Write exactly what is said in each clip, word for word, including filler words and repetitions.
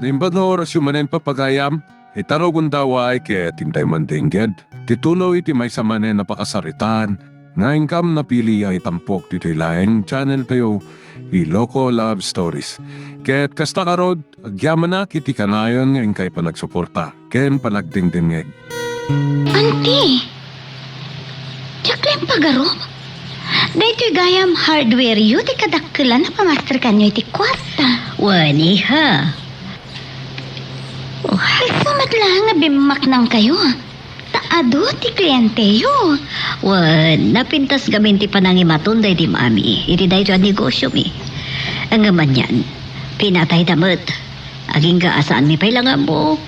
Naimbag nga orasyo manen, pagayam, ita rugonda, ket intay man dengged ti tuloy ti maysa manen a pakasaritaan nga inkam napili a itampok ditoy laeng channel tayo, Iloko Love Stories. Ket kasta ngarud, agyamanak iti kanayon nga inkay panagsuporta ken panagdengdengngeg. Anti, diak laeng pagarup. Daytoy gayam hardware-yo ti kadakkelan a pamasterkanyo iti kuarta. Wen, iha. Oh. Isu met laeng nga bimmaknangkayo. Ta adu ti klienteyo. Wen, napintas gamin ti panangimaton daydi mami iti daytoy a negosyomi. Ngem anian, pinatayda met. Agingga a saanmi pay la nga ammo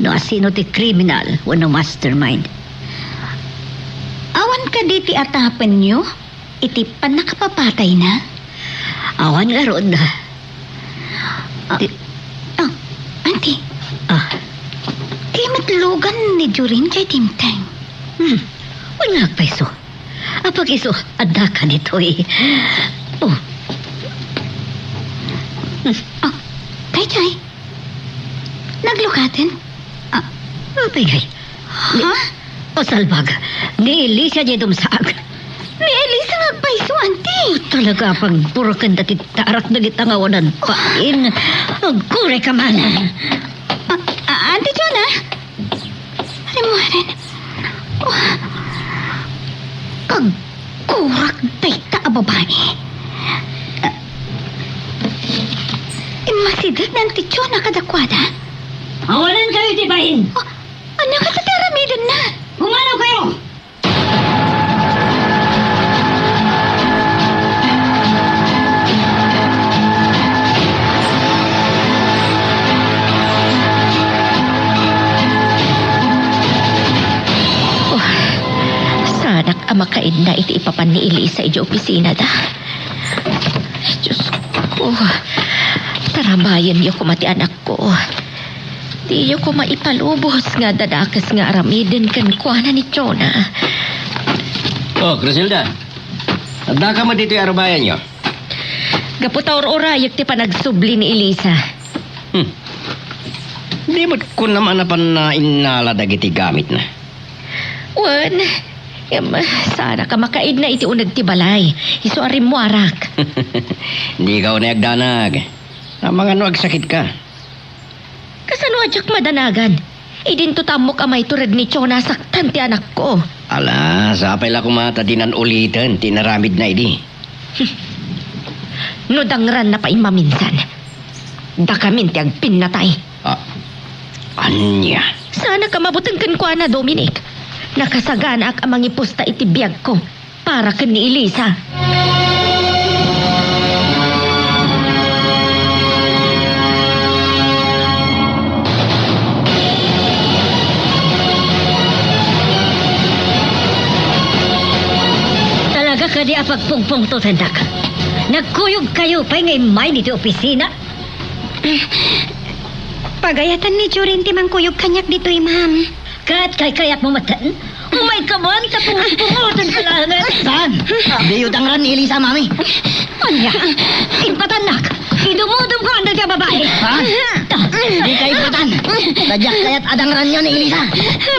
no asino ti kriminal wenno mastermind. Awan kadi ti atapenyo iti pannakapapatayna? Awan ngarud. Ah, Ti- ah, Auntie. Ah. Ti met lugan ni Jorin diay dimteng. Hmm. Wen nga agpayso. Apag isu, adda ka ditoy. Oh. Hmm. Ah, daydiay. Naglukaten? Ah. Apay ngay. Ha? O salbag, ni Elisa diay dumsaak. Ni Elisa nga agpayso, Auntie. Talaga, pagburaken dagiti tarak dagita nga awanan bain. Agkuray ka man. Ah, ah, Auntie Chona? Rimmuaren. Oh. Agkurak dayta a babai. Ah. Immasideg ni Auntie Chona kadakuada. Awanankayo iti bain. Oh. Ania kadi ti aramidenna? Pumanawkayo! Oh, saanak a makaidna iti ipapan ni Elisa idiay opisinada. Diosko, taramayenyo koma ti anakko. Diyo koma ipalubos nga adda dakes nga aramiden kenkuana ni Chona. Oh, Criselda. Addaka met ditoy arubayanyo? Gapu ta ur-urayek ti panagsubli ni Elisa. Hmm. Di met kunam a napanna innala dagiti gamitna? Wen, em, saanak a makaidna iti uneg ti balay. Isu a rimmuarak. Dika unay agdanag. Amangan no agsakitka. Kasano a diak madanagan? Idinto ta ammok a maitured ni Chona a saktan ti anakko. Ala, sapay la koma ta dinan uliten ti inaramidna idi. No dangranna pay maminsan, dakamin ti agpinnatay. Ah, ania? Saanak a mabuteng kenkuana, Dominic. Nakasaganaak a mangipusta iti biagko para ken ni Elisa. Talaga kadi a pagpungpungtotendak? Nagkuyogkayo pay nga immay ditoy opisina? Pagayatan ni Jorin ti mangkuyog kaniak ditoy, ma'am. Ket kaykayatmo metten? Umayka man, ta pungot-pungotenka laengen. Saan? Diyo dangran ni Elisa, mami. Ania? Impatannak. Idumodom ko anda ti a babai. Ha? Dika impatan. Ta diak kayat a dangranyo ni Elisa.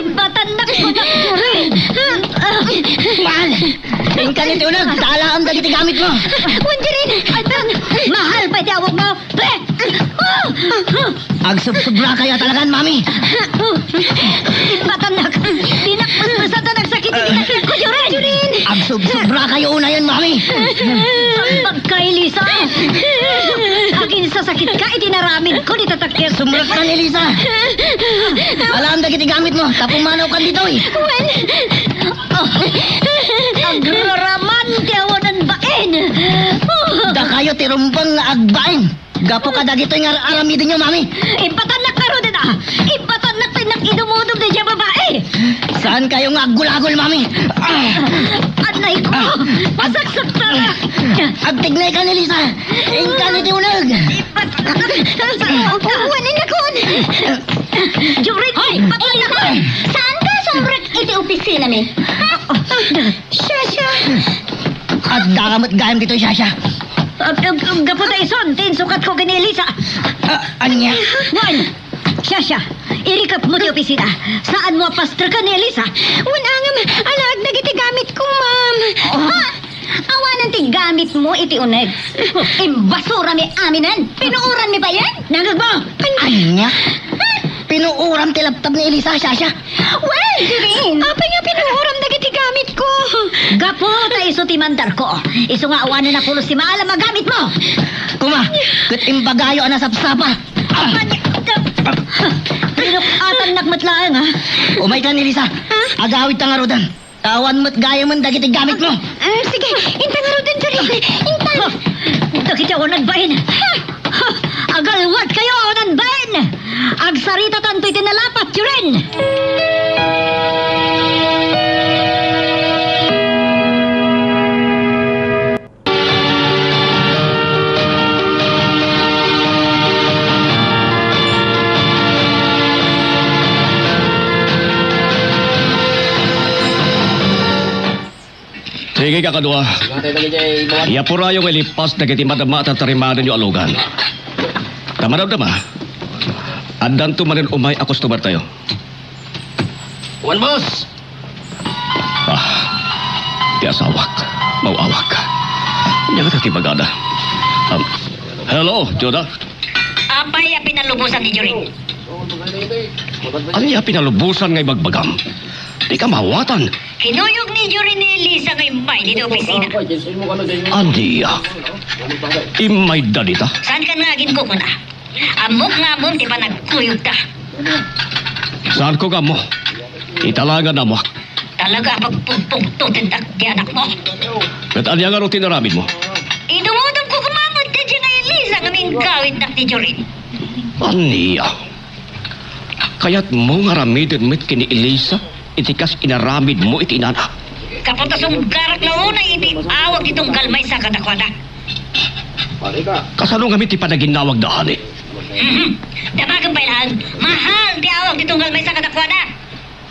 Impatannak, impatannak, Jorin. Mahal! Inka ni ti uneg, ta alaem dagiti gamitmo. Wen, Jorin, ay, mahal pay ti awagmo. Agsubsobrakayo talagan, mami. Impatannak. Dinak mesmesatan agsakit iti dakkelko, Jorin. Agsubsobrakayo unayen, mami. Sambagka, Elisa. Aginsasakitka iti inaramidko dita dakkel. Sumrekkan, Elisa. Alaem dagiti gamitmo, ta pumanawkan ditoy. Wen. Agraraman ti awanan bain. Dakayo ti rumbeng nga agbain. Gapu kadagitoy nga ar-aramidenyo, mami. Impatannak ngaruden, a. Impatannak ta innak idumodom daydiay a babai. Saankayo nga aggulagol, mami. Ah! Anay ko! Ah! Masaksak ta! Agtignay ka ni Lisa! Inka ni ti uneg! Impatannak! Wen, inakon! Jorin, hoy! Impatannak! Saanka sumrek iti opisinami? Shasha! Adda ka met gayam ditoy, Shasha. Ag-, ag-, ag-, gapu ta isun ti insukatko ken ni Elisa. Ah, ania? Wen, siasino, irikepmo ti opisina. Saanmo a pastreken ni Elisa. Wen, ngem, alaek dagiti gamitko, ma'am. Oh. Ah, awanen ti gamitmo iti uneg. Imbasurami aminen. Pinuoranmi bayen. Nangegmo. Ania? Pinuoram ti laptop ni Elisa, siasino? Wen, Jorin! Apay nga pinuoram dagiti gamitko? Gapu ta isu ti mandarko. Isu nga awanen a pulos ti maalam a gamitmo. Kuma, ket imbagayo a nasapsapa. Pinuk-atannak met laeng, ha? Umaykan, Elisa. Ha? Agawidta ngaruden. Awan met gayamen dagiti gamitmo. Mm, sige, intan ngaruden, Jorin. Intan. Ha! Dagiti awanan bain. Ha! Ha! Agalwadkayo, awanan bain! Agsaritatanto iti nalapat, Jorin! Sige, kakadua. Iyapurayo nga ilipas dagiti madama a tartarimaenyo a lugan. Ta madamdama, addanto manen umay a customer tayo. Wen, boss! Ah, ti asawak. Maawak. Ania ngata ti ibagada? Um, hello, Judah. Apay a pinalubosan ni Jorin? Ania a pinalubosan nga ibagbagam? Dika maawatan. Kinuyog ni Jorin ni Elisa nga immay ditoy opisina. Ania? Immayda dita? Saan ka nga aginkukuna? Ammok nga ammom ti panagkuyogda. Saanko nga ammo? Ita la nga naammoak. Talaga a pagpugpugtotendak ti anakmo. Ket ania ngarud ti inaramidmo? Idumodongko koma met daydiay nga Elisa nga inggawidnak ni Jorin. Ania? Kayatmo nga aramiden met ken ni Elisa iti kas inaramidmo iti inana? Gapu ta sunggarak la unay iti awag ti tunggal maysa kadakuada. Kasano ngamin ti panaginnawagda, honey? Mhm. Damagem pay laeng, mahal ti awag ti tunggal maysa kadakuada.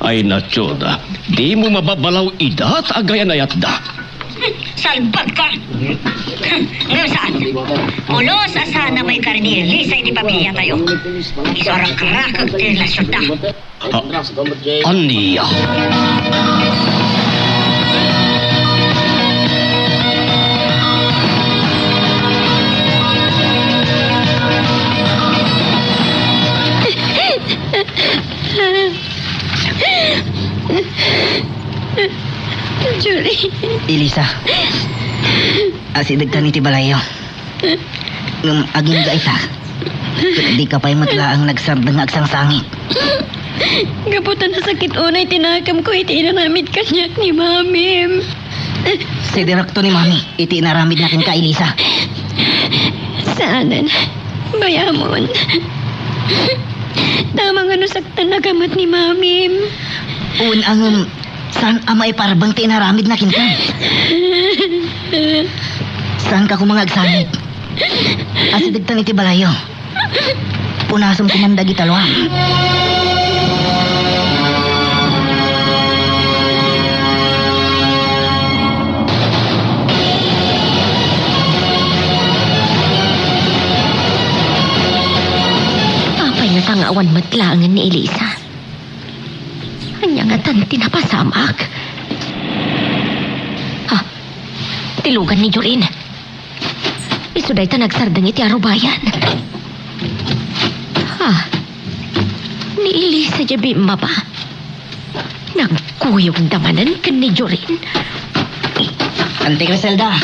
Ay, Judah, dimo mababalaw ida ta agayan-ayatda. Hmm, salbagko. Hmm, ngem saan? Pulos a saan a maikari ni Elisa iti pamiliatayo. Isu a rakrakek ti relasionda. Ah, ania? Jorin. Elisa, asidegkan iti balayyo. Ngem agingga ita, ket dika pay met laeng nagsardeng nga agsangsangit. Gapu ta nasakit unay ti nakemko iti inaramid kaniak ni Mamim. Sidirekto ni Mami iti inaramidna kenka, Elisa. Saanen. Bayamon. Tama nga no saktennaka met ni Mamim. Wen, ngem saan a maiparbeng ti inaramidna kenka. Saanka koma nga agsangit. Asidegtan iti balayyo. Punasem koman dagita luam. Apay ngata nga awan met laengen ni Elisa? Ania ngatan ti napasamak? Ha? Ti lugan ni Jorin. Isu dayta nagsardeng iti arubayan. Ha? Ni Elisa diay bimmaba. Nagkuyogda manen ken ni Jorin. Auntie Griselda.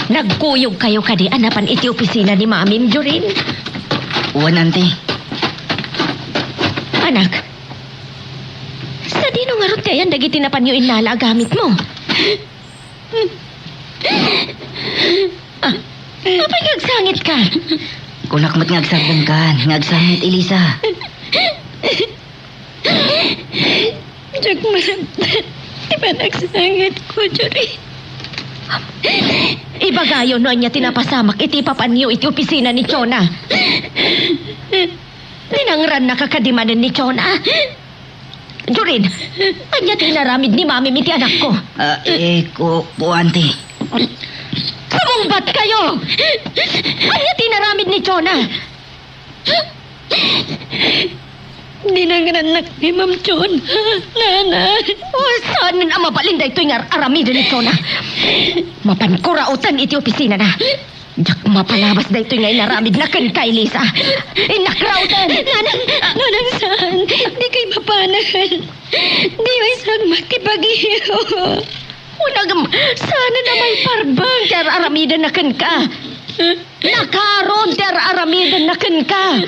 Nagkuyogkayo kadi a napan iti opisina ni Mamim, Jorin? Wen, Auntie. Anak, sadino ngarud ti ayan dagiti napanyo innala a gamitmo? Ah, apay nga agsangitka? Kunak met nga agsardengkan, nga agsangit, Elisa. Diak maragtan ti panagsangitko, Jorin. Ibagayo no ania ti napasamak iti ipapanyo iti opisina ni Chona. Tinangrannaka kadi manen ni Chona. Jorin, ania ti inaramid ni Mamim iti anakko? Ah, eh, ku-, kuan ti. Pamungbatkayo! Ania ti inaramid ni Jonah? Dinagrannak ni Ma'am Jonah, Nanang. O, saanen a mabalin daytoy nga ar-aramiden ni Jonah. Mapanko rauten iti opisinana. Diak mapalabas daytoy nga inaramidna kenka, Elisa. Innak rauten. Nanang, Nanang, saan? Dikay mapanen. Diyo isagmak ti bagiyo. Kunam, saanen a maiparbeng ti ar-aramidenna kenka. Nakaron ti ar-aramidenna kenka.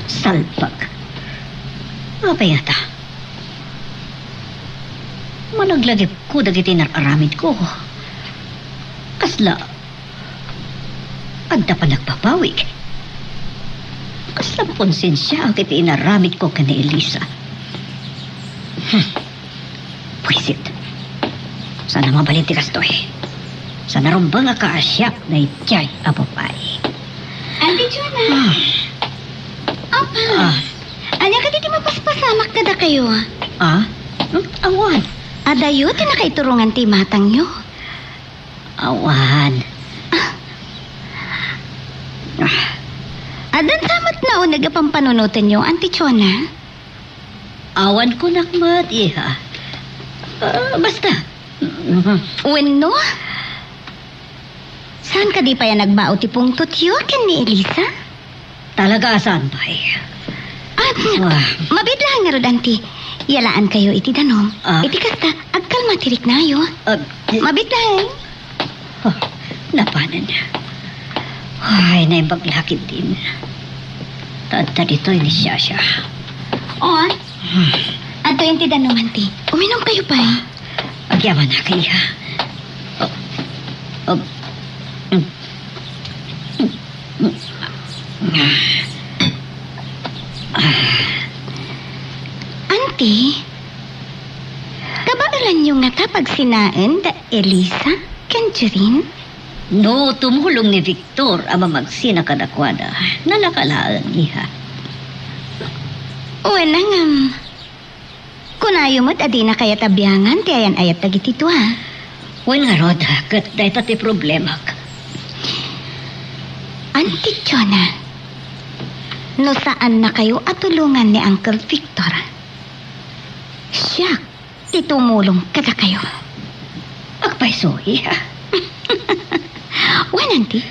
Salpak. Apay ngata? Malaglagipko dagiti nar-aramidko. Kasla, adda panagpapawig. Kasla makonsensiaak iti inaramidko ken ni Elisa. Hmm. Buisit. Saan a mabalin ti kastoy. Saan a rumbeng a kaasiak daydiay a babai. Auntie Jonah. Ah. Apa? Ah. Ania kadi ti mapaspasamak kadakayo? Ah? Hmm? Awan. Adayo ti nakaiturongan ti imatangyo. Awan. Ah. Ah. Addan ta met nauneg a pampanunotenyo, Auntie Jonah? Awan kunak met, iha. Ah, basta. Wenno? Saan kadi pay a nagbao ti pungtotyo ken ni Elisa? Talaga a saan pay. Ah, ah, mabiit laeng ngarud, Auntie. Yalaankayo iti danum. Ah? Iti kasta, agkalma ti riknayo. Ah, eh. Mabiit laeng. Oh, napanen. Ay, naimbag la ketdin. Ta adda ditoy ni Shasha. On? Adtoyen ti danum, Auntie. Uminumkayo pay. Agyamanak, iha. Oh, oh, mm, mm, mm. Auntie, kabaelanyo ngata pagsinaen da Elisa ken Jorin? No tumulong ni Victor a mamagsina kadakuada, nalaka laeng, iha. Wen, ngem, kunayo met a dina kayat a biangan ti ayan-ayat dagiti dua. Wen ngarud, ket dayta ti problemak. Auntie Jonah, no saannakayo a tulongan ni Uncle Victor, siak ti tumulong kadakayo. Agpayso, iha. Wen, Auntie?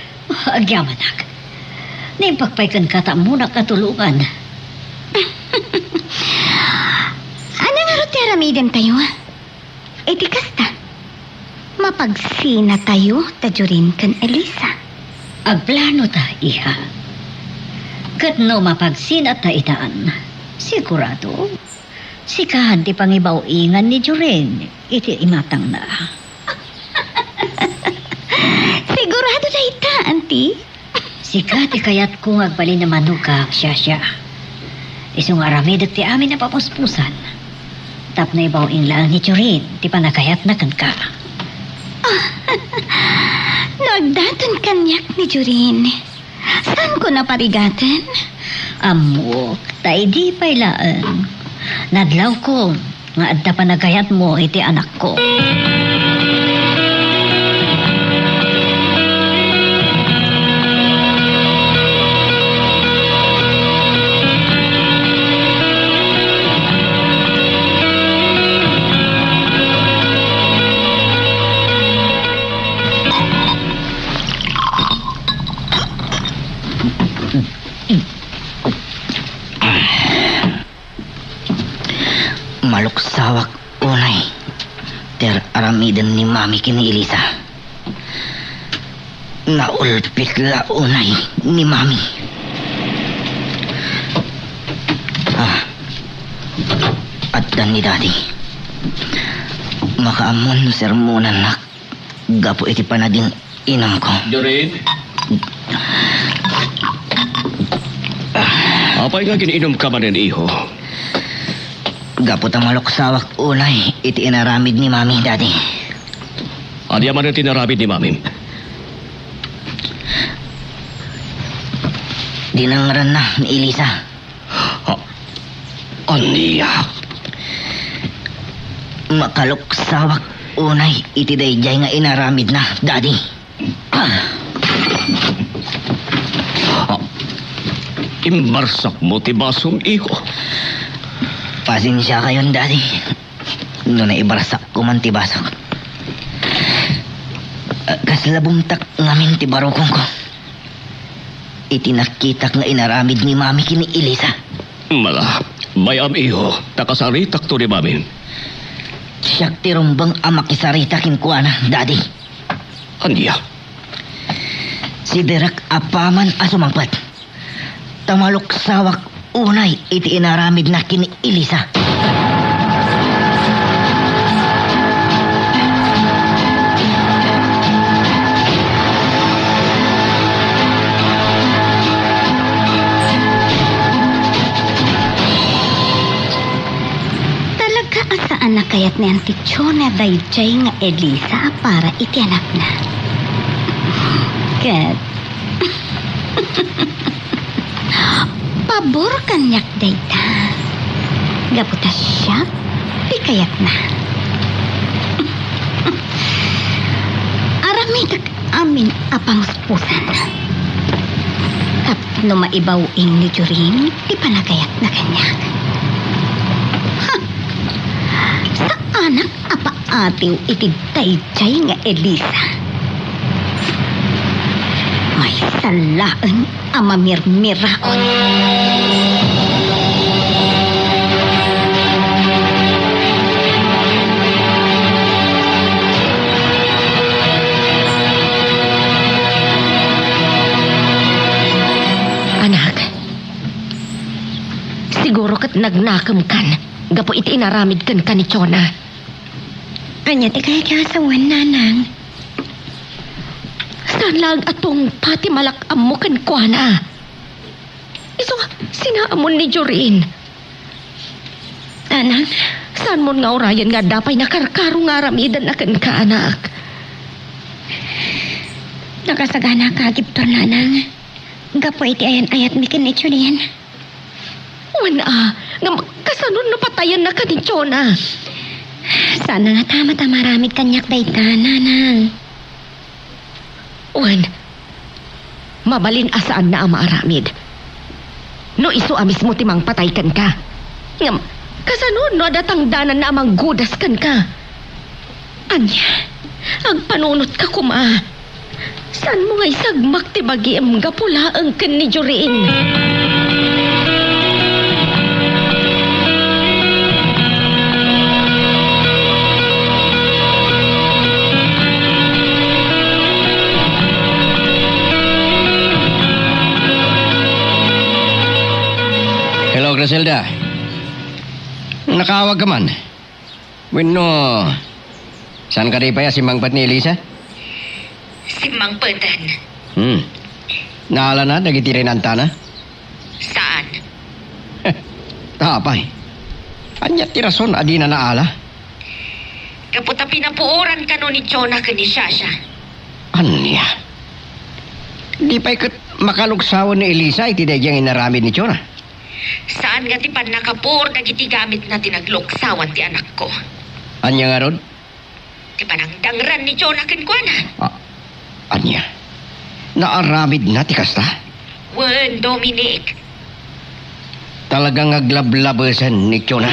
Agyamanak. Naimbag pay kenka ta ammonak a tulongan. Ania ngarud ti aramidentayo? Iti kasta, mapagsinatayo da Jorin ken Elisa. Agplanota, iha. Ket no mapagsinata itan, sigurado, sika ti pangibaw-ingan ni Jorin iti imatangna. Sigurado dayta, Auntie. Sika ti kayatko nga agbalin a manukak, Shasha. Isu nga aramidek ti amin a papuspusan. Tapno ibaw-ing laeng ni Jorin ti panagayatna kenka. Ah, no agdaton kaniak ni Jorin, saanko a parigaten? Ammok, ta idi pay laeng. Nadlawko nga adda panagayatmo iti anakko. Maluksawak unay ti ar-aramiden ni Mami ken ni Elisa. Naulpit la unay ni Mami. Ah, adda ni Daddy. Makaammon no sermonannak gapu iti panagin-inumko. Jorin? Apay nga gin-inumka manen, iho? Gapu ta maluksawak unay iti inaramid ni Mami, Daddy. Ania manen ti inaramid ni Mami? Dinangrenna ni Elisa. Ha? Ania? Makaluksawak unay iti daydiay nga inaramidna, Daddy. Ah. Ah. Imbarsakmo ti basom, iho. Pasensiakayon, Daddy, no naibarsak ko man ti basok. Ah, kasla bumtak ngamin ti barukongko iti nakitak nga inaramid ni Mami ken ni Elisa. Mala, bay-am, iho, ta kasaritakto ni Mami. Siak ti rumbeng a makisarita kenkuana, Daddy. Ania? Sidirak apaman a sumangpet. Ta maluksawak unay iti inaramidna ken ni Elisa. Talaga a saan a kayat ni Auntie Chona daydiay nga Elisa a para iti anakna. Ket pabor kaniak dayta. Gapu ta siak ti kayatna. Aramidek amin a pangus- pusan. Tapno maibaw-ing ni Jorin ti panagayatna kaniak. Ha! Saanak a paatiw iti daydiay nga Elisa. Maysa laeng a mamirmiraon. Anak, siguro ket nagnakemkan gapu iti inaramid kenka ni Chona. Ania ti kayatyo a sawen, Nanang? Saan laeng a tungpa ti malak-ammo kenkuana. Isu nga sinaamon ni Jorin. Nanang? Saanmon nga urayen nga adda pay nakarkaro nga aramidenna kenka, anak? Nakasagana ka agibtur, Nanang, gapu iti ayan-ayatmi ken ni Jorin. Wen a, ngem kasano no patayenna ken ni Chona? Saan a nga tama ta maramid kaniak dayta, Nanang. Wen, mabalin a saanna a maaramid no isu a mismo ti mangpatay kenka. Ngem, kasano no adda tangdananna a manggudas kenka? Ania, agpanunotka koma. Saanmo nga isagmak ti bagim gapu laeng ken ni Jorin? Hello, Griselda. Nakaawag ka man? Wenno, saan kadi pay a simmangpet ni Elisa? Simmangpeten. Hmm. Naalana dagiti rinantana? Saan. Ta apay? Ania ti rason a dina naala? Gapu ta pinapuoran kano ni Chona ken ni Shasha. Ania? Di pay ket makaluksawen ni Elisa iti daydiay nga inaramid ni Chona? Saan nga ti pannakapuor dagiti gamitna ti nagluksawan ti anakko. Ania ngarud? Ti panangdangran ni Chona kenkuana. Ah, ania? Naaramidna ti kasta? Wen, Dominic. Talaga nga aglablabesen ni Chona.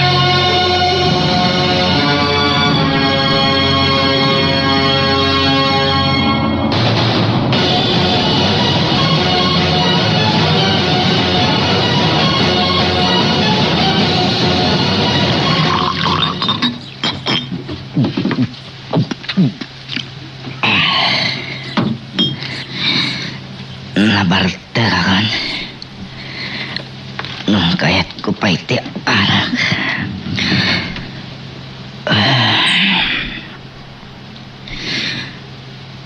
Nabartek akan. Nung kayat ko pay ti arak.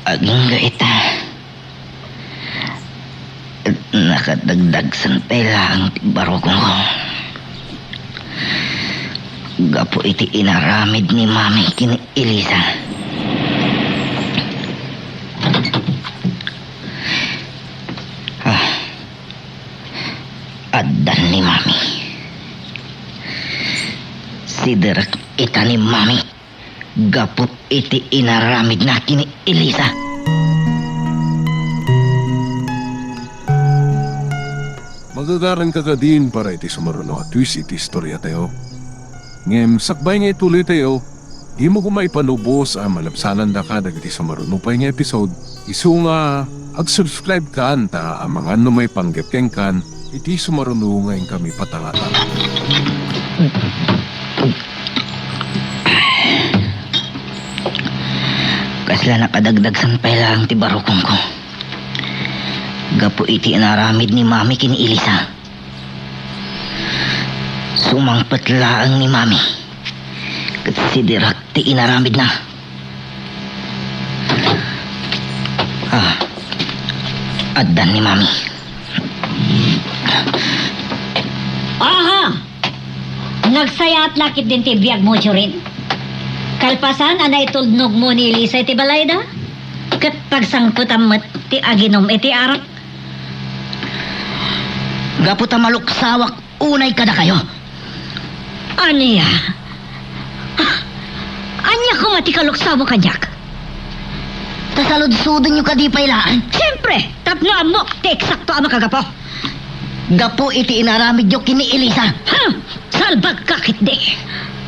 Agingga ita. Nakadagdagsen pay laeng ti barukongko. gapu iti inaramid ni Mami ken ni Elisa. Ah, addan ni Mami. Siderek ita ni Mami gapu iti inaramidna ken ni Elisa. Magagaranka kadin para iti sumaruno a twist iti istoriatayo. Ngem sakbay nga ituloytayo, dimo koma ipanubos a malabsanandaka dagiti sumaruno pay nga episode, isu nga ag-subscribe-kan ta amangan no maipanggep kenkan iti sumaruno nga inkami patalata. Kasla nakadagdagsan pay laeng ti barukongko gapu iti inaramid ni Mami ken ni Elisa. Sumangpet laeng ni Mami ket siderek ti inaramidna. Ah, addan ni Mami. Aha! Nagsayaat la ketdin ti biagmo, Jorin. Kalpasan a naitulnogmo ni Elisa iti balayda, ket pagsangpetam met ti aginum iti arak. Gapu ta maluksawak unay kadakayo. Ania? Ah, ania koma ti kaluksaw kaniak? Ta saludsodenyo kadi pay laeng? Siempre, tapno ammok ti eksakto a makagapu. Gapu iti inaramidyo ken ni Elisa. Ha? Salbagka ketdi.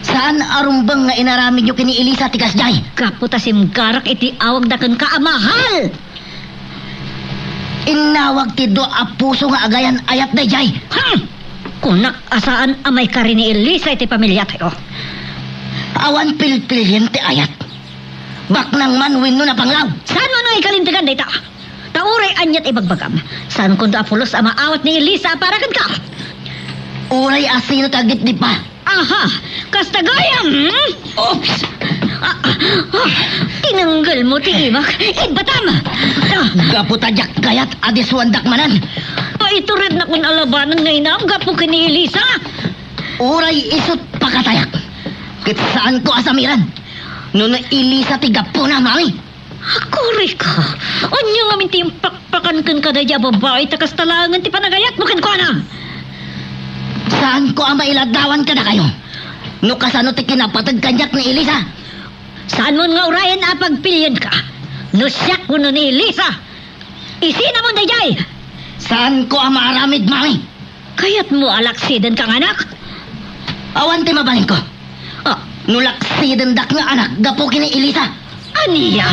Saan a rumbeng nga inaramidyo ken ni Elisa ti kasdiay. Gapu ta simgarak iti awagda kenka a mahal. Innawag ti dua a puso nga agayan-ayat daydiay. Hmm! Kunak a saan a maikari ni Elisa iti pamiliatayo. Awan pilpilien ti ayat. Baknang man wenno napanglaw. Saanmo nga ikalintegan dayta? Ta uray aniat ibagbagam, saankonto a pulos a maawat ni Elisa a para kenka. Uray a sino ti agdipdippa. Aha! Kasta gayam, hmm? Oops! Ah, ah, ah, tinanggalmo ti imak. Ibbatam! Ah. Gapu ta diak kayat a disuandak manen. Paiturednakon a labanen nga inam gapu ken ni Elisa. Uray isut' pakatayak. Ket saanko a samiran no ni Elisa ti gapuna, Mami. Akurika, ania ngamin ti impakpakan kenka daydiay a babai ta kasta laengen ti panagayatmo kenkuana? Saanko a mailadlawan kadakayo no kasano ti kinapateg kaniak ni Elisa. Saanmon nga urayen a pagpilienka. No siak wenno ni Elisa, isinamon daydiay. Saanko a maaramid, Mami. Kayatmo a laksidenka nga anak? Awan ti mabalinko. Ah, no laksidendak nga anak gapu ken ni Elisa. Ania?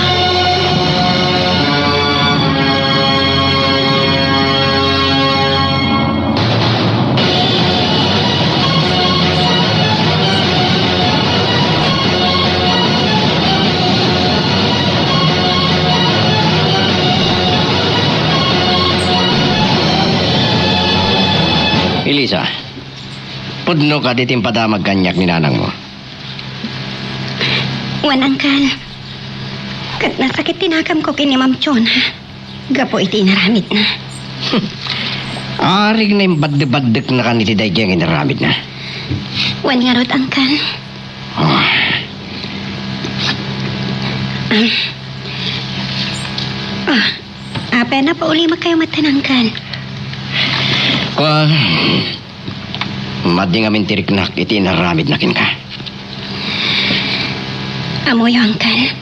Elisa, pudno kadi ti impadamag kaniak ni nanangmo? Wen, Angkel. Ket nasakit ti nagamko ken ni Ma'am Chona gapu iti inaramidna. Arik na imbaddebaddekan iti daydiay nga inaramidna. Wen ngarud, Angkel. Ah. Ah. Ah. Apay, napauli met kayo met, Angkel. Kua, madi ngamin ti riknak iti inaramidna kenka. Ammoyo, Angkel.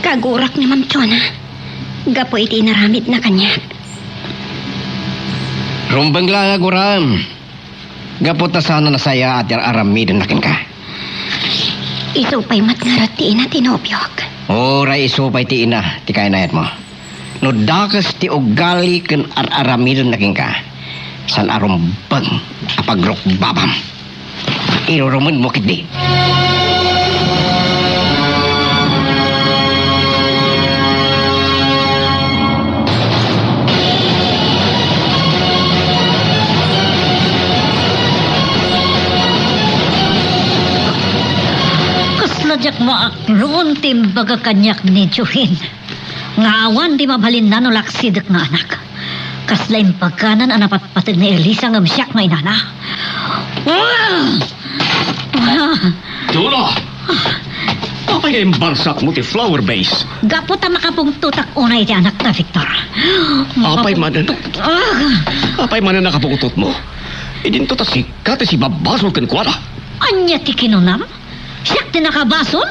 Kagurak ni Ma'am Chona gapu iti inaramidna kaniak. Rumbeng la nga aguram. Gapu ta saan a nasayaat ti ar-aramidenna kenka. Isu pay met ngarud ti ina ti nobiok. Uray isu pay ti ina ti kainayatmo. No dakes ti ugali ken ar-aramidenna kenka, saan a rumbeng a pagrukbabam. Irurumenmo ketdi. Kasla diak maakloon ti imbaga kaniak ni Jorin. Nga awan ti mabalinna no laksidek nga anak. Kasla impaganan a napatpateg ni Elisa ngem siak nga inana. Ah! Ah. Jonah! Apay nga imbarsakmo ti flower vase? Gapu ta makapungtotak unay ti anakta, Victor. Apay manen? Ah! Apay manen a kapungtotmo? Idinto ta sika ti sibabasol kenkuana. Ania ti kinunam? Siak ti nakabasol?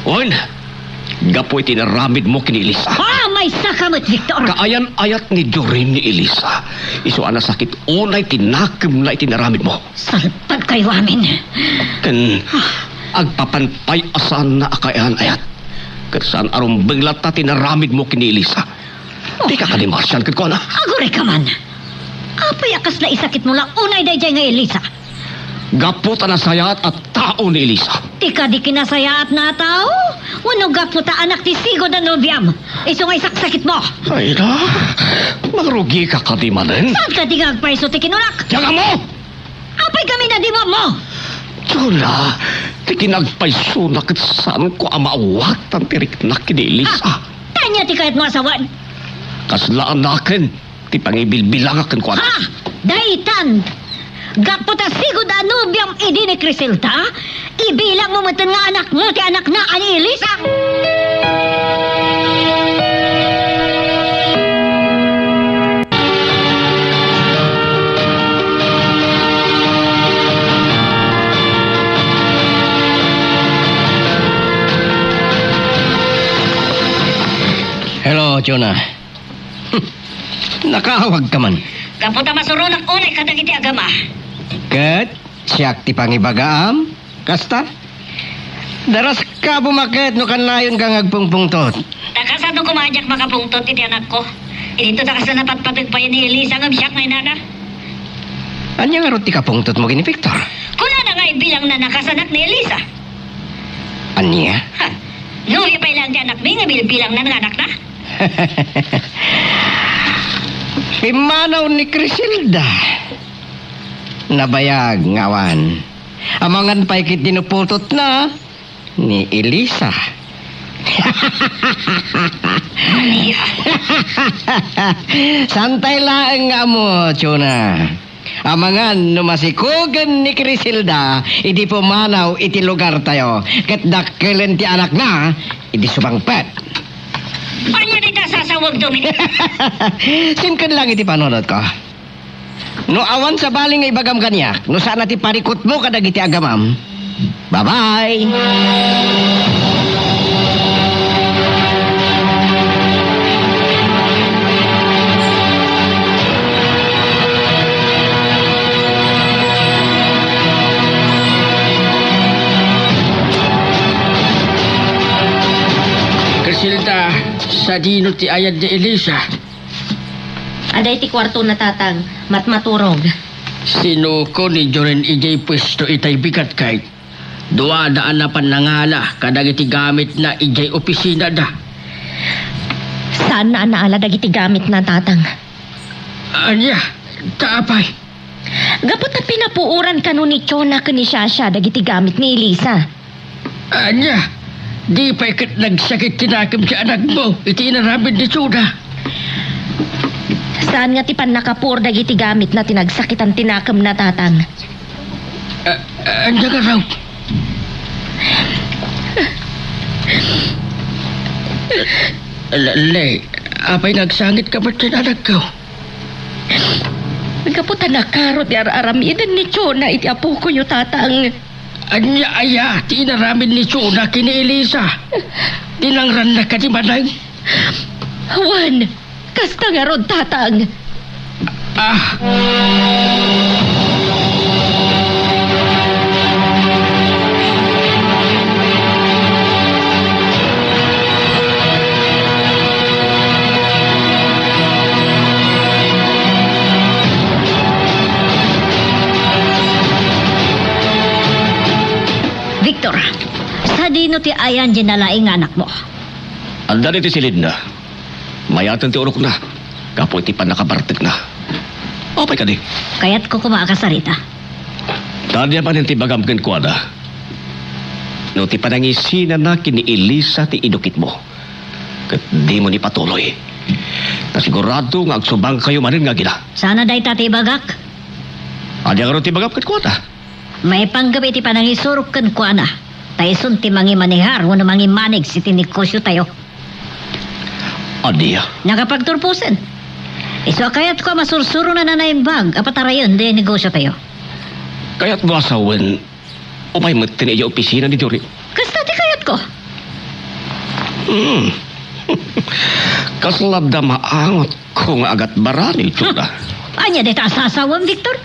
Wen, gapu iti inaramidmo ken ni Elisa. Ah, maysaka met, Victor! Kaayan-ayat ni Jorin ni Elisa. Isu a nasakit unay ti nakemna iti inaramidmo. Salpagkayo amin. Ken agpapan pay a saanna a kaayan-ayat. Ket saan a rumbeng latta ti inaramidmo ken ni Elisa. Oh. Dika kadi masian kenkuana. Agurayka man. Apay a kasla isakitmo la unay daydiay nga Elisa? Gapu ta nasayaat a tao ni Elisa. Ti kadi kinasayaatna a tao? Wenno gapu ta anak ti sigud a nobiam? Isu nga isaksakitmo. Ay na, mangrugika kadi manen? Saan kadi nga agpayso ti kinunak? Ti agammo! Apay kami na di mo? Jonah, ti kinagpaysona ket saanko a maawatan ti riknak ken ni Elisa. Ah, ania ti kayatmo a sawen? Kasla anaken ti pangibilbilangak kenkuana. Ha! Daytan! Gapu ta sigud a nobiam idi ni Criselda, ibilangmo metten nga anakmo ti anakna a ni Elisa? Hello, Jonah. Nakaawagka man. Gapu ta masuronak unay kadagiti agama. Ket siak ti pangibagaam? Kasta? Daraska bumaket no kannayonka nga agpungpungtot. Ta kasano koma a diak makapungtot iti anakko? Idinto ta kasla napatpateg pay ni Elisa ngem siak nga inana. Ania ngarud ti kapungtotmo ken ni Victor? Kunana nga ibilangna a kas anak ni Elisa. Ania? Ha, nobia pay laeng ti anakmi nga bilbilangna nga anakna? Pimmanaw ni Criselda. Nabayag nga awan. Amangan pay ket dinuputotna ni Elisa. Ania? Saantay laeng nga ammo, Jonah. Amangan no masikogen ni Criselda idi pumanaw iti lugartayo, ket dakkelen ti anakna idi sumangpet. Ania dayta a sasawag, Dominic? Simken lang iti panunotko. No awan sabali nga ibagam kaniak, no saan a ti parikutmo kadagiti agamam, bye-bye! Criselda, sadino ti ayad ni Elisa? Adda iti kuartona, Tatang, matmaturog. Sinuko ni Jorin idiay puesto itay bigat, kay duada a napan nangala kadagiti gamitna idiay opisinada. Saanna a naala dagiti gamitna, Tatang. Ania? Ta apay? Gapu ta pinapuoran kano ni Jonah ken ni Shasha dagiti gamit ni Elisa. Ania? Di pay ket nagsakit ti nakem ti anakmo iti inaramid ni Jonah? Saan nga ti pannakapuor dagiti gamitna ti nagsakitan ti nakemna, Tatang. A-, ania ngarud? L-, Ley, apay nga agsangitka met ken anakko? Gapu ta nakaro ti ar-aramiden ni Jonah iti apokoyo, Tatang. Ania aya ti inaramid ni Jonah ken ni Elisa? Dinangranna kadi manen? Wen, kasta ngarud, Tatang. Ah. Victor, sadino ti ayan diay nalaing nga anakmo? Adda iti silidna. Mayaten ti urokna gapu iti pannakabartekna. Apay kadi? Kayatko koma a kasarita. Ta ania manen ti ibagam kenkuana? No ti panangisinana ken ni Elisa ti idukitmo, ket dimo ni patuloy, ta sigurado nga agsubangkayo manen nga agina. Saan a dayta ti ibagak? Ania ngarud ti ibagam kenkuana? Maipanggep iti panangisurok kenkuana, ta isun ti mangimanehar wenno mangimanage iti negosiotayo. Ania? Nakapagturposen. Isu a kayatko a masursuronan a naimbag a patarayen daydiay negosiotayo. Kayatmo a sawen, umay metten idiay opisina ni Jorin? Kasta ti kayatko. Hmm. Kasla adda maangotko nga agatbarani, Chona. Ania dayta a sasawem, Victor?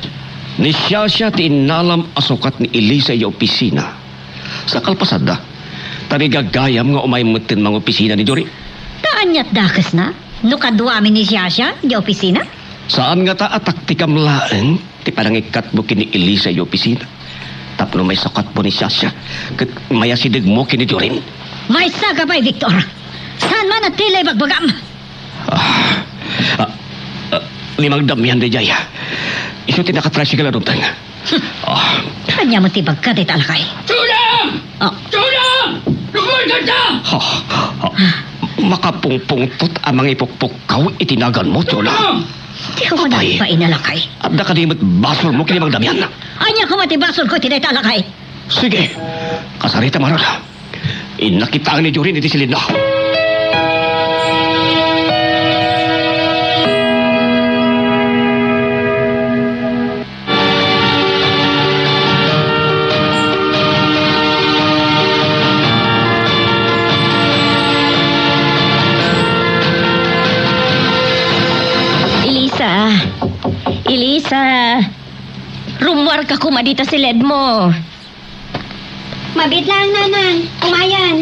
Ni Shasha ti innalam a sukat ni Elisa idiay opisina. Sa kalpasanna, ta nagagayam nga umay metten mangopisina ni Jorin. Ta aniat dakesna no kaduami ni Shasha idiay opisina? Saan ngata a taktikam laeng ti panangikkatmo ken ni Elisa idiay opisina tapno maisukatmo ni Shasha ket mayasidegmo ken ni Jorin? Maysa ka pay, Victor. Saan man a tila ibagbagam? Ah, ah, ah, ni Mang Damian daydiay. Isu ti nakatricycle a dumteng. Ah. Ania met ti ibagka dayta a lakay? Chona! Ah. Chona! Lubuy kanta! Ha, ha, makapungpungtot a mangipukpukkaw iti naganmo, Chona. Chona! Apay, nagbain a lakay. Adda kadi met basolmo ken ni Mang Damian? Ania koma ti basolko iti dayta a lakay? Sige, kasarita, Marol. Innak kitaen ni Jorin iti silinna. Elisa! Elisa! Rummuarka koma dita siledmo. Mabiit laeng, Nanang. Umayen.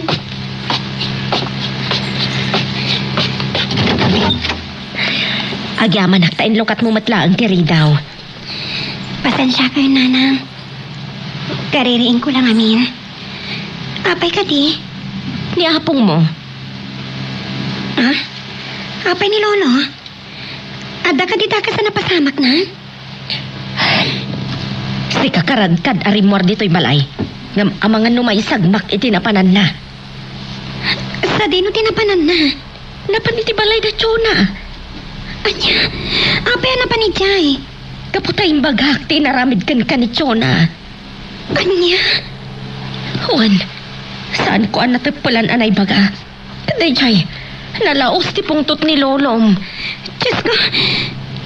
Agyamanak ta inlukatmo met laeng ti ridaw. Pasensiakayon, Nanang. Kaririingko lang amin. Apay kadi? Ni apongmo. Ah? Apay ni Lolo? Adda kadi dakes a napasamakna? Sika karadkad a rimmuar ditoy balay. Ngem amangan no maisagmak iti napananna. Sadino ti napananna? Napan iti balay da Chona. Ania? Apay a napan idiay? Gapu ta imbagak ti inaramid kenka ni Chona. Ania? Wen, saanko a nateppelan a naibaga. Daydiay, nalaos ti pungtot ni Lolom. Diosko,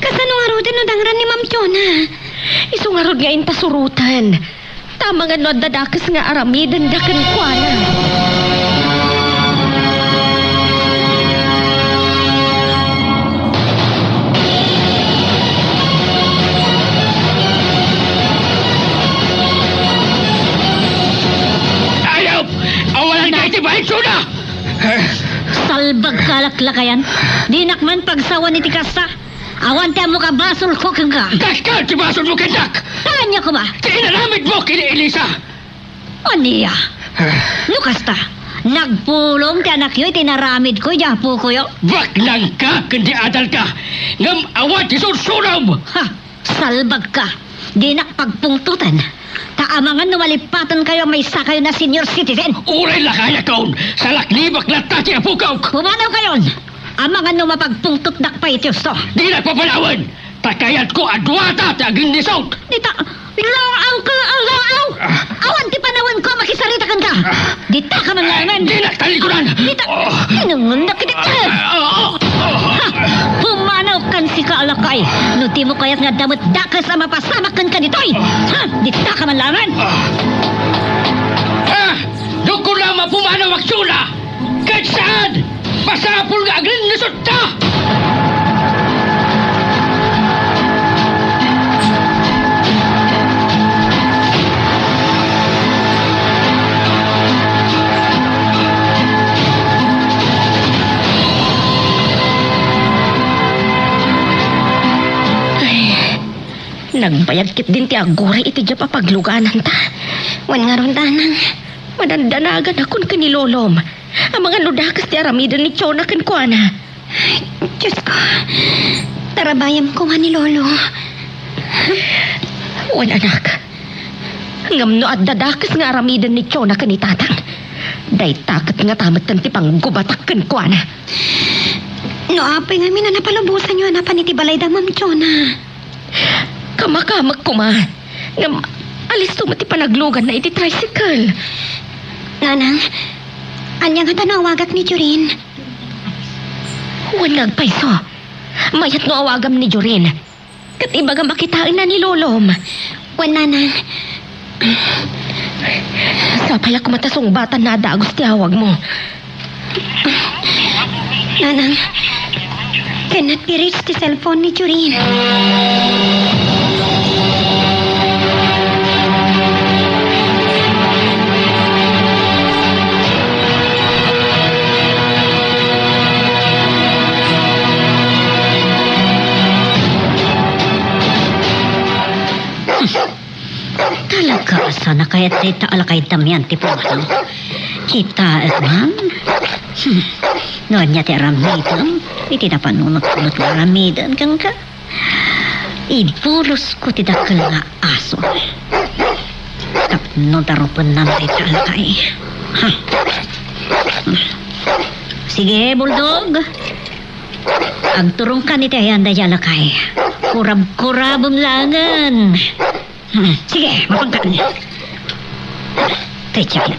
kasano ngaruden no dangran ni Ma'am Chona? Isu ngarud nga inta suroten. Ta amangan no adda dakes nga aramidenda kenkuana. Ayop! Awalan ka iti bahay, Chona! Salbagka, laklakayan. Dinak man pagsawan iti kasta. Awan ti ammoka basolko kenka. Kasta ti basolmo kendak! Ania koma? Ti inaramidmo ken ni Elisa! Ania? No kasta, nagpulong ti anakyo iti inaramidko idiay apokoyo? Baknangka ken ti adalka, ngem awan ti sursurom! Ha! Salbagka! Dinak pagpungtoten, ta amangan no malipatankayo a maysakayon a senior citizen. Uray lakayakon, salaknibak latta ti apokon. Pumanawkayon! Amangan no mapagpungtotdak pay iti husto. Dinak papanawen, ta kayatko a duata ti agrinnisot. Dita, laaw ka, laaw! Ah. Awan ti panawenko a makisarita kenka. Ah. Dita ka man laengen. Dinak talikuran. Dita, oh. Inungondak iti. Ah, ah, ah. Ha! Pumanaw kan sika a lakay. No dimo kayat nga adda met dakes a mapasamak kenka ditoy. Ha! Dita ka man laengen. Ah! Ah! No kunam a pumanaw, Chona! Ket saan! Masapul nga agrinnisotta! Ay, nagbayag ketdin ti aguray iti diay a paglugananta. Wen ngarud, Nanang. Madandanaganakon ken ni Lolom. Amangan no dakes ti aramiden ni Chona kenkuana. Diosko, tarabayem koma ni Lolo. Wen, anak. Ngem no adda dakes nga aramiden ni Chona ken ni Tatang, dayta ket ngata metten ti panggubatak kenkuana. No apay ngamin a napalubosanyo a napan iti balay da Ma'am Chona? Kamakamek koma. Ngem, Alisto met ti panagluganna iti tricycle. Nanang, ania ngata no awagak ni Jorin? Wen nga agpayso. Mayat no awagam ni Jorin. Ket ibagam a kitaenna ni Lolom. Wen, Nanang. Sapay a koma ta sungbatanna a dagus ti awagmo. Nanang, cannot be reached ti cellphone ni Jorin. Talaga, saan a kayat dayta a lakay Damian ti pumanaw? Kitaek man. Hmm. No ania ti aramidem, iti napanunotko met nga aramiden kenka, ibulusko ti dakkel nga aso. Tapno darupennan dayta a lakay. Ha. Sige, Bulldog. Agturongkan iti ayan dayta a lakay. Kurab-kurabem laengen. Hmm, sige, mapankan. Daydiay.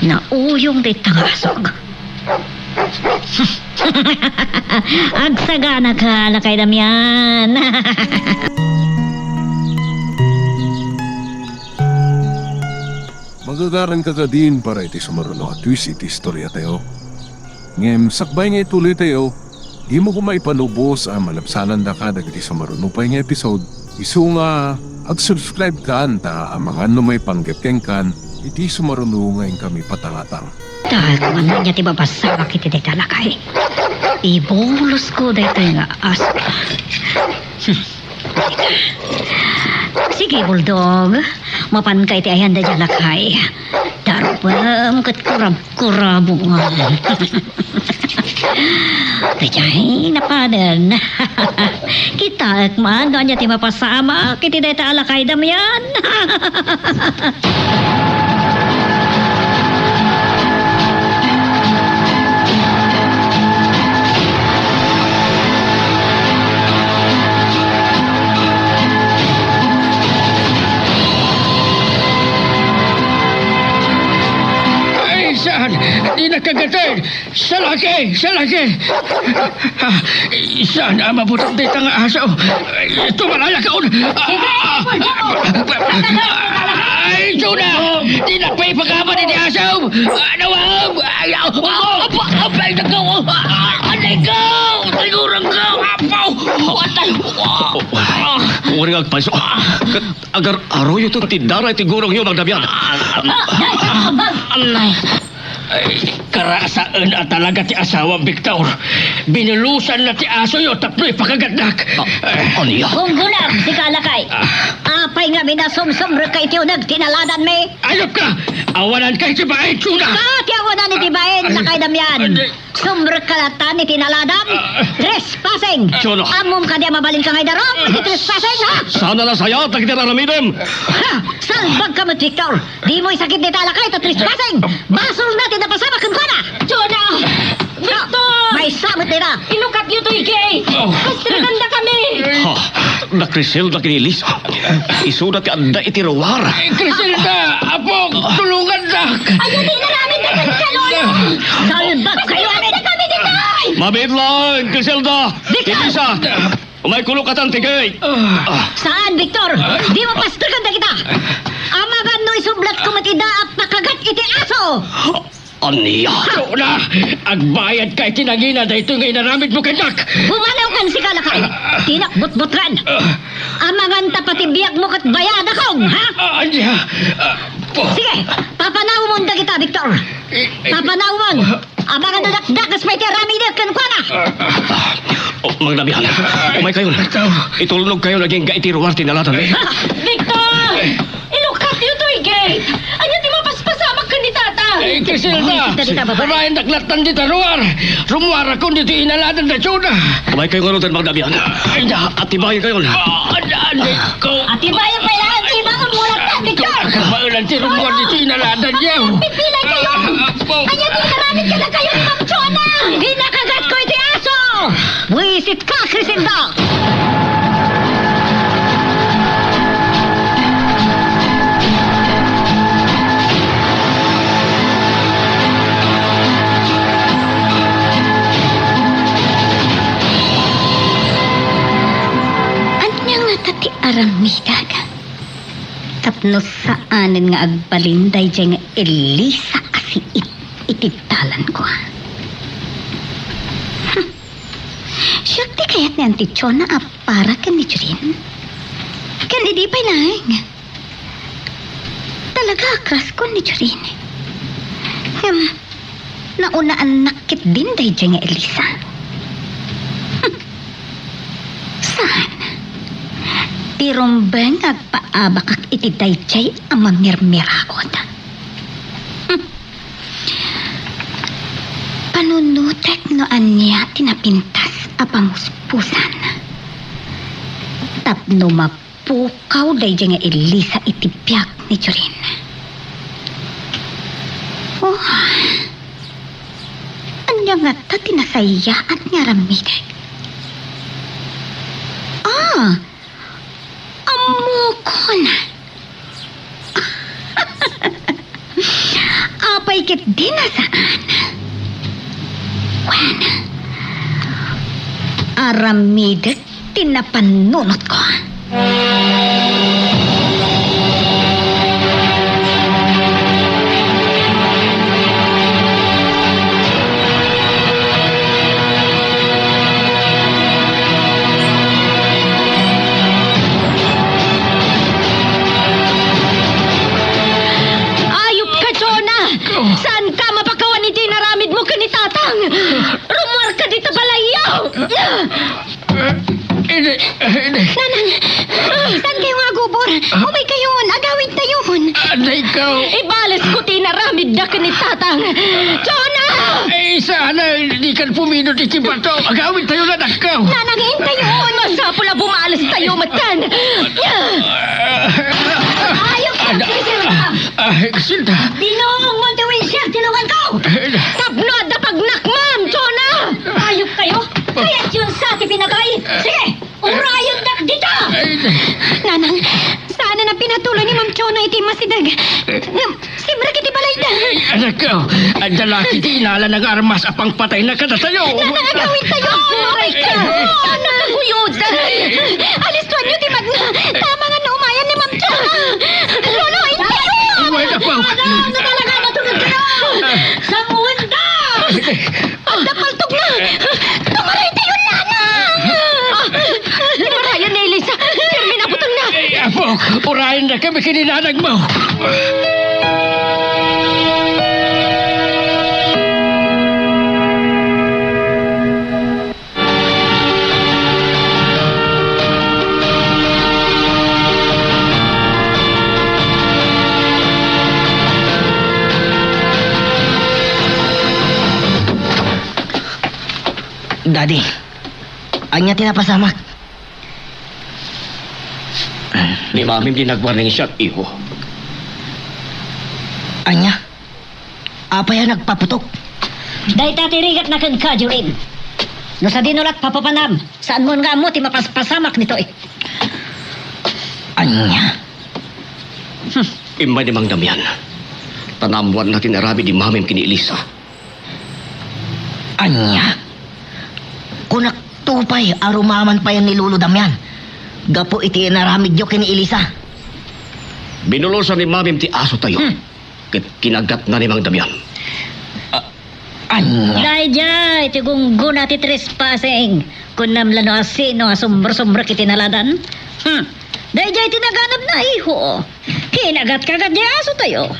Nauyong dayta nga asok. Agsaganaka, lakay Damian. Magagaranka kadin para iti sumaruno a twist iti istoriatayo. Ngem sakbay nga ituloytayo, dimo koma ipalubos a malabsanandaka dagiti sumaruno pay nga episode, isu nga ag-subscribe kan ta amangan no maipanggep kenkan iti sumaruno nga inkami patangatang. Ta, kung ania ti mapasawak iti dayta a lakay, ibulosko daytoy nga aso. Hmm. Sige, Bulldog. Mapanka iti ayan dayta a lakay. Darupem ket kurab-kurabem. Daydiay napanen. Kitaek man no ania ti mapasamak iti dayta a lakay Damian. Ay, saan? Di nakagatin! Salaki! Salaki! Ah, saan a mabutan dayta nga aso? Ay, tumalaya ka un! Ay, Juna! Di na pay pagkaman iti aso! Ano, ah? Ay, ah, ah, ah, ay, nako! Ah, anay ko! Sigurang ko! Apaw! Atay! Wen nga agpayso. Ket agar-aruyoto ti dara iti gurongyo, Mang Damian. Anay! Ay, karasaen a talaga ti asawam, Victor. Binulosanna ti asoyo tapno ipakagatnak. Ah, ania? Gunggunam, sika a lakay. Ah. Apay ngamin a sumsumrekka iti uneg ti naladanmi? Ayupka! Awananka iti bain, Juna! Ket ti awanan iti bain, lakay Damian. Ay, di- Sumrekka latta iti naladam? Ah. Trespassing! Juna! Ammom kadi a mabalinka nga idarum iti trespassing, ha? Saan a nasayaat dagiti aramidem? Ha! Salbagka met, Victor! Dimo isakit dayta a lakay ta trespassing! Basolna ti napasamak kenkuana! Juna! Victor! Maysa met dayta! Ilukatyo toy gate! Oh. Pastrekandakami! Ha! Da Criselda ken Elisa. Isuda ti adda iti ruar. Eh, Criselda, apok, tulongandak! Ania ti inaramidda kenka, Lolo? Salbagkayo amin! Kami ditoy! Mabiit laeng, Criselda! Victor! Elisa! Umaykayo katan ti gate! Ah. Saan, Victor? Dimo pastrekan dagita! Amangan no isublatko met ida a pakagat iti aso! Ania? Juna! Agbayadka iti nangina daytoy nga inaramidmo kennak! Pumanawkan, sika a lakay! Dinak butbutren! Amangan ta pati biagmo ket bayadakon, ha? Ah, ania? Ah, po- Sige, papanawmon dagita, Victor! Eh, eh, Papanawmon! Amangan no dakdakes pay ti aramidek kenkuana! Ah, ah. Oh, Mang Damian, umaykayon. Itulnogkayon agingga iti ruar ti naladanmi. Victor! Ilukatyo toy gate! Ania ti mapaspasamak ken ni Tata? Eh, Criselda! Ay, dagita babae. Babaendak lattan dita ruar! Rummuarakon ditoy inaladanda, Juna! Umaykayo ngaruden, Mang Damian. Ay, da. Atibayenkayon. Ah, da, da, ko. Atibayen pay laeng ti ibangonmo lattan, Victor! Kabaelan ti rummuar ditoy inaladanda. Pipilay kayo! Ah, po. Ania ti inaramid kadakayo ni Ma'am Juna? Pinakagatko iti aso! Buisit ka, Criselda! Aramidek. Tapno saanen nga agbalin daydiay nga Elisa a siit iti dalanko. Hmm. Siak ti kayat ni Auntie Chona a para ken ni Jorin. Ken idi pay laeng. Talaga a crush ko ni Jorin. Ngem, naunaannak ketdin daydiay nga Elisa. Saan? Ti rumbeng nga agpaabakak iti daydiay a mamirmiragut. Hmm. Panunotek no ania ti napintas a pamuspusan. Tapno mapukaw daydiay nga Elisa iti biag ni Jorin. Oh. Ania ngata ti nasayaat nga aramidek? Ah, ammokon. Apay ketdin a saan? Wen, aramidek ti napannunotko. Ayupka, Jonah! Saanka mapakawan iti inaramidmo ken ni Tatang! Rumuarka dita balayyo! Idi, idi. Nanang, saan kayo nga agubor? Ah. Umay kayon, agawid tayon. Aday ko. Ibalesko ti inaramidda ken ni Tatang. Jonah! Ay, sana, di kan puminot iti bato. Agawid tayo na, anak ko. Nanang, intayon. Masapul a bumales tayo, matan. Ayok ka, Ada, Criselda. Ah, Criselda. Binuong mo ti windshield ti lugan ko. Eh, Tapno adda pagnakmam, Jonah! Ayok kayo? Kayatyon sa ti pinatay? Sige, urayendak dita! Nanang, saan a pinatuloy ni Ma'am Chona iti masideg? Ngem, simrek iti balayda. Ay, anak ko, adda la ti inalana nga armas a pangpatayna kadatayo. Nanang, agawid tayo! Aray ka! Nanang, kuyod! Alistuanyo ti magna! Tama nga naumayan ni Ma'am Chona! Lolo, intayo! Wala pa. Nanang, talaga, matulog kayo! Sanguwenta! Adda paltogna! Tumaray tayo, Nanang! Ah, timarayan ni Elisa! Pirmi na butangna! Ay, apo, urayen na kami ken ni nanangmo! Daddy, ania ti napasamak? Ni Mamim ti nagwarning siak, iho. Ania? Apay a nagpaputok? Dayta ti rigatna kenka, Jorin. No sadino lat papapanam, saanmon nga ammo ti mapaspasamak ditoy. Ania? Hmm. Immay ni Mang Damian. Ta naammoanna ti inaramid ni Mamim ken ni Elisa. Ania? Kunakto pay a rumaman payen ni Lolo Damian gapu iti inaramidyo ken ni Elisa. Binulosan ni Mamim ti asotayo. Hmm. Ket kinagatna ni Mang Damian. A-, ania? Daydiay ti gunggona ti trespassing. Kunam la no asino a sumrek-sumrek iti naladan? Hmm. Daydiay ti naganabna, iho. Kinagat-kagat diay asotayo.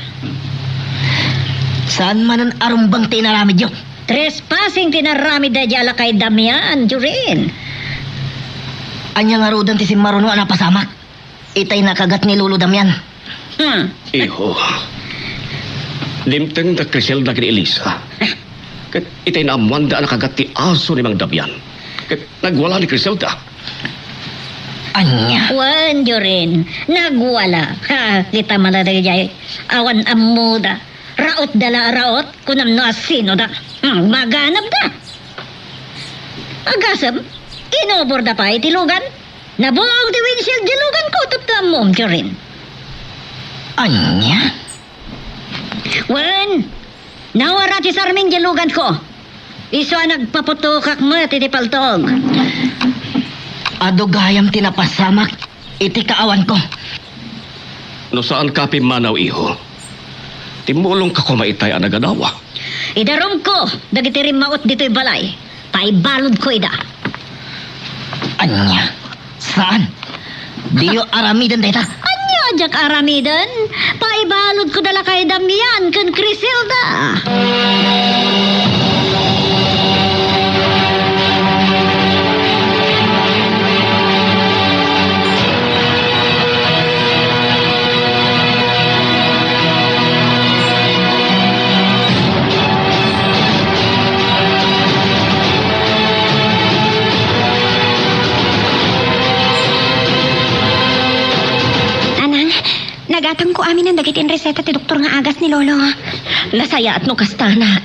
Saan manen a rumbeng ti inaramidyo? Trespassing ti inaramid daydiay a lakay Damian, Jorin. Ania ngaruden ti simmaruno a napasamak? Itay nakagat ni Lolo Damian. Hmm. Iho. Dimteng da Criselda ken Elisa. Ket itay naammoanda a nakagat ti aso ni Mang Damian. Ket nagwala ni Criselda. Ania? Wen, Jorin, nagwala. Ha, kita man daydiay. Awan ammoda. Raotda la a raot, kunam no asinoda. Hmm, maganabda. Agasem, inuborda pay ti lugan. Nabuog ti windshield ti lugan ko, tapno ammom, Jorin. Ania? Wen, nawara ti sarmin ti lugan ko. Isu a nagpaputokak met iti paltog. Adu gayam ti napasamak. iti kaawanko. No saanka a pimmanaw, iho, timmulongka koma itay a nagadawa. Idarumko dagiti rimmaot ditoy balay. Paibaludko ida. Ania? Saan? Diyo aramiden dayta? Ania a diak aramiden? Paibaludko da lakay Damian ken Criselda. Nanang, nagatangko aminen dagiti inreseta ti doktor nga agas ni Lolo. Nasayaat no kasta, anak.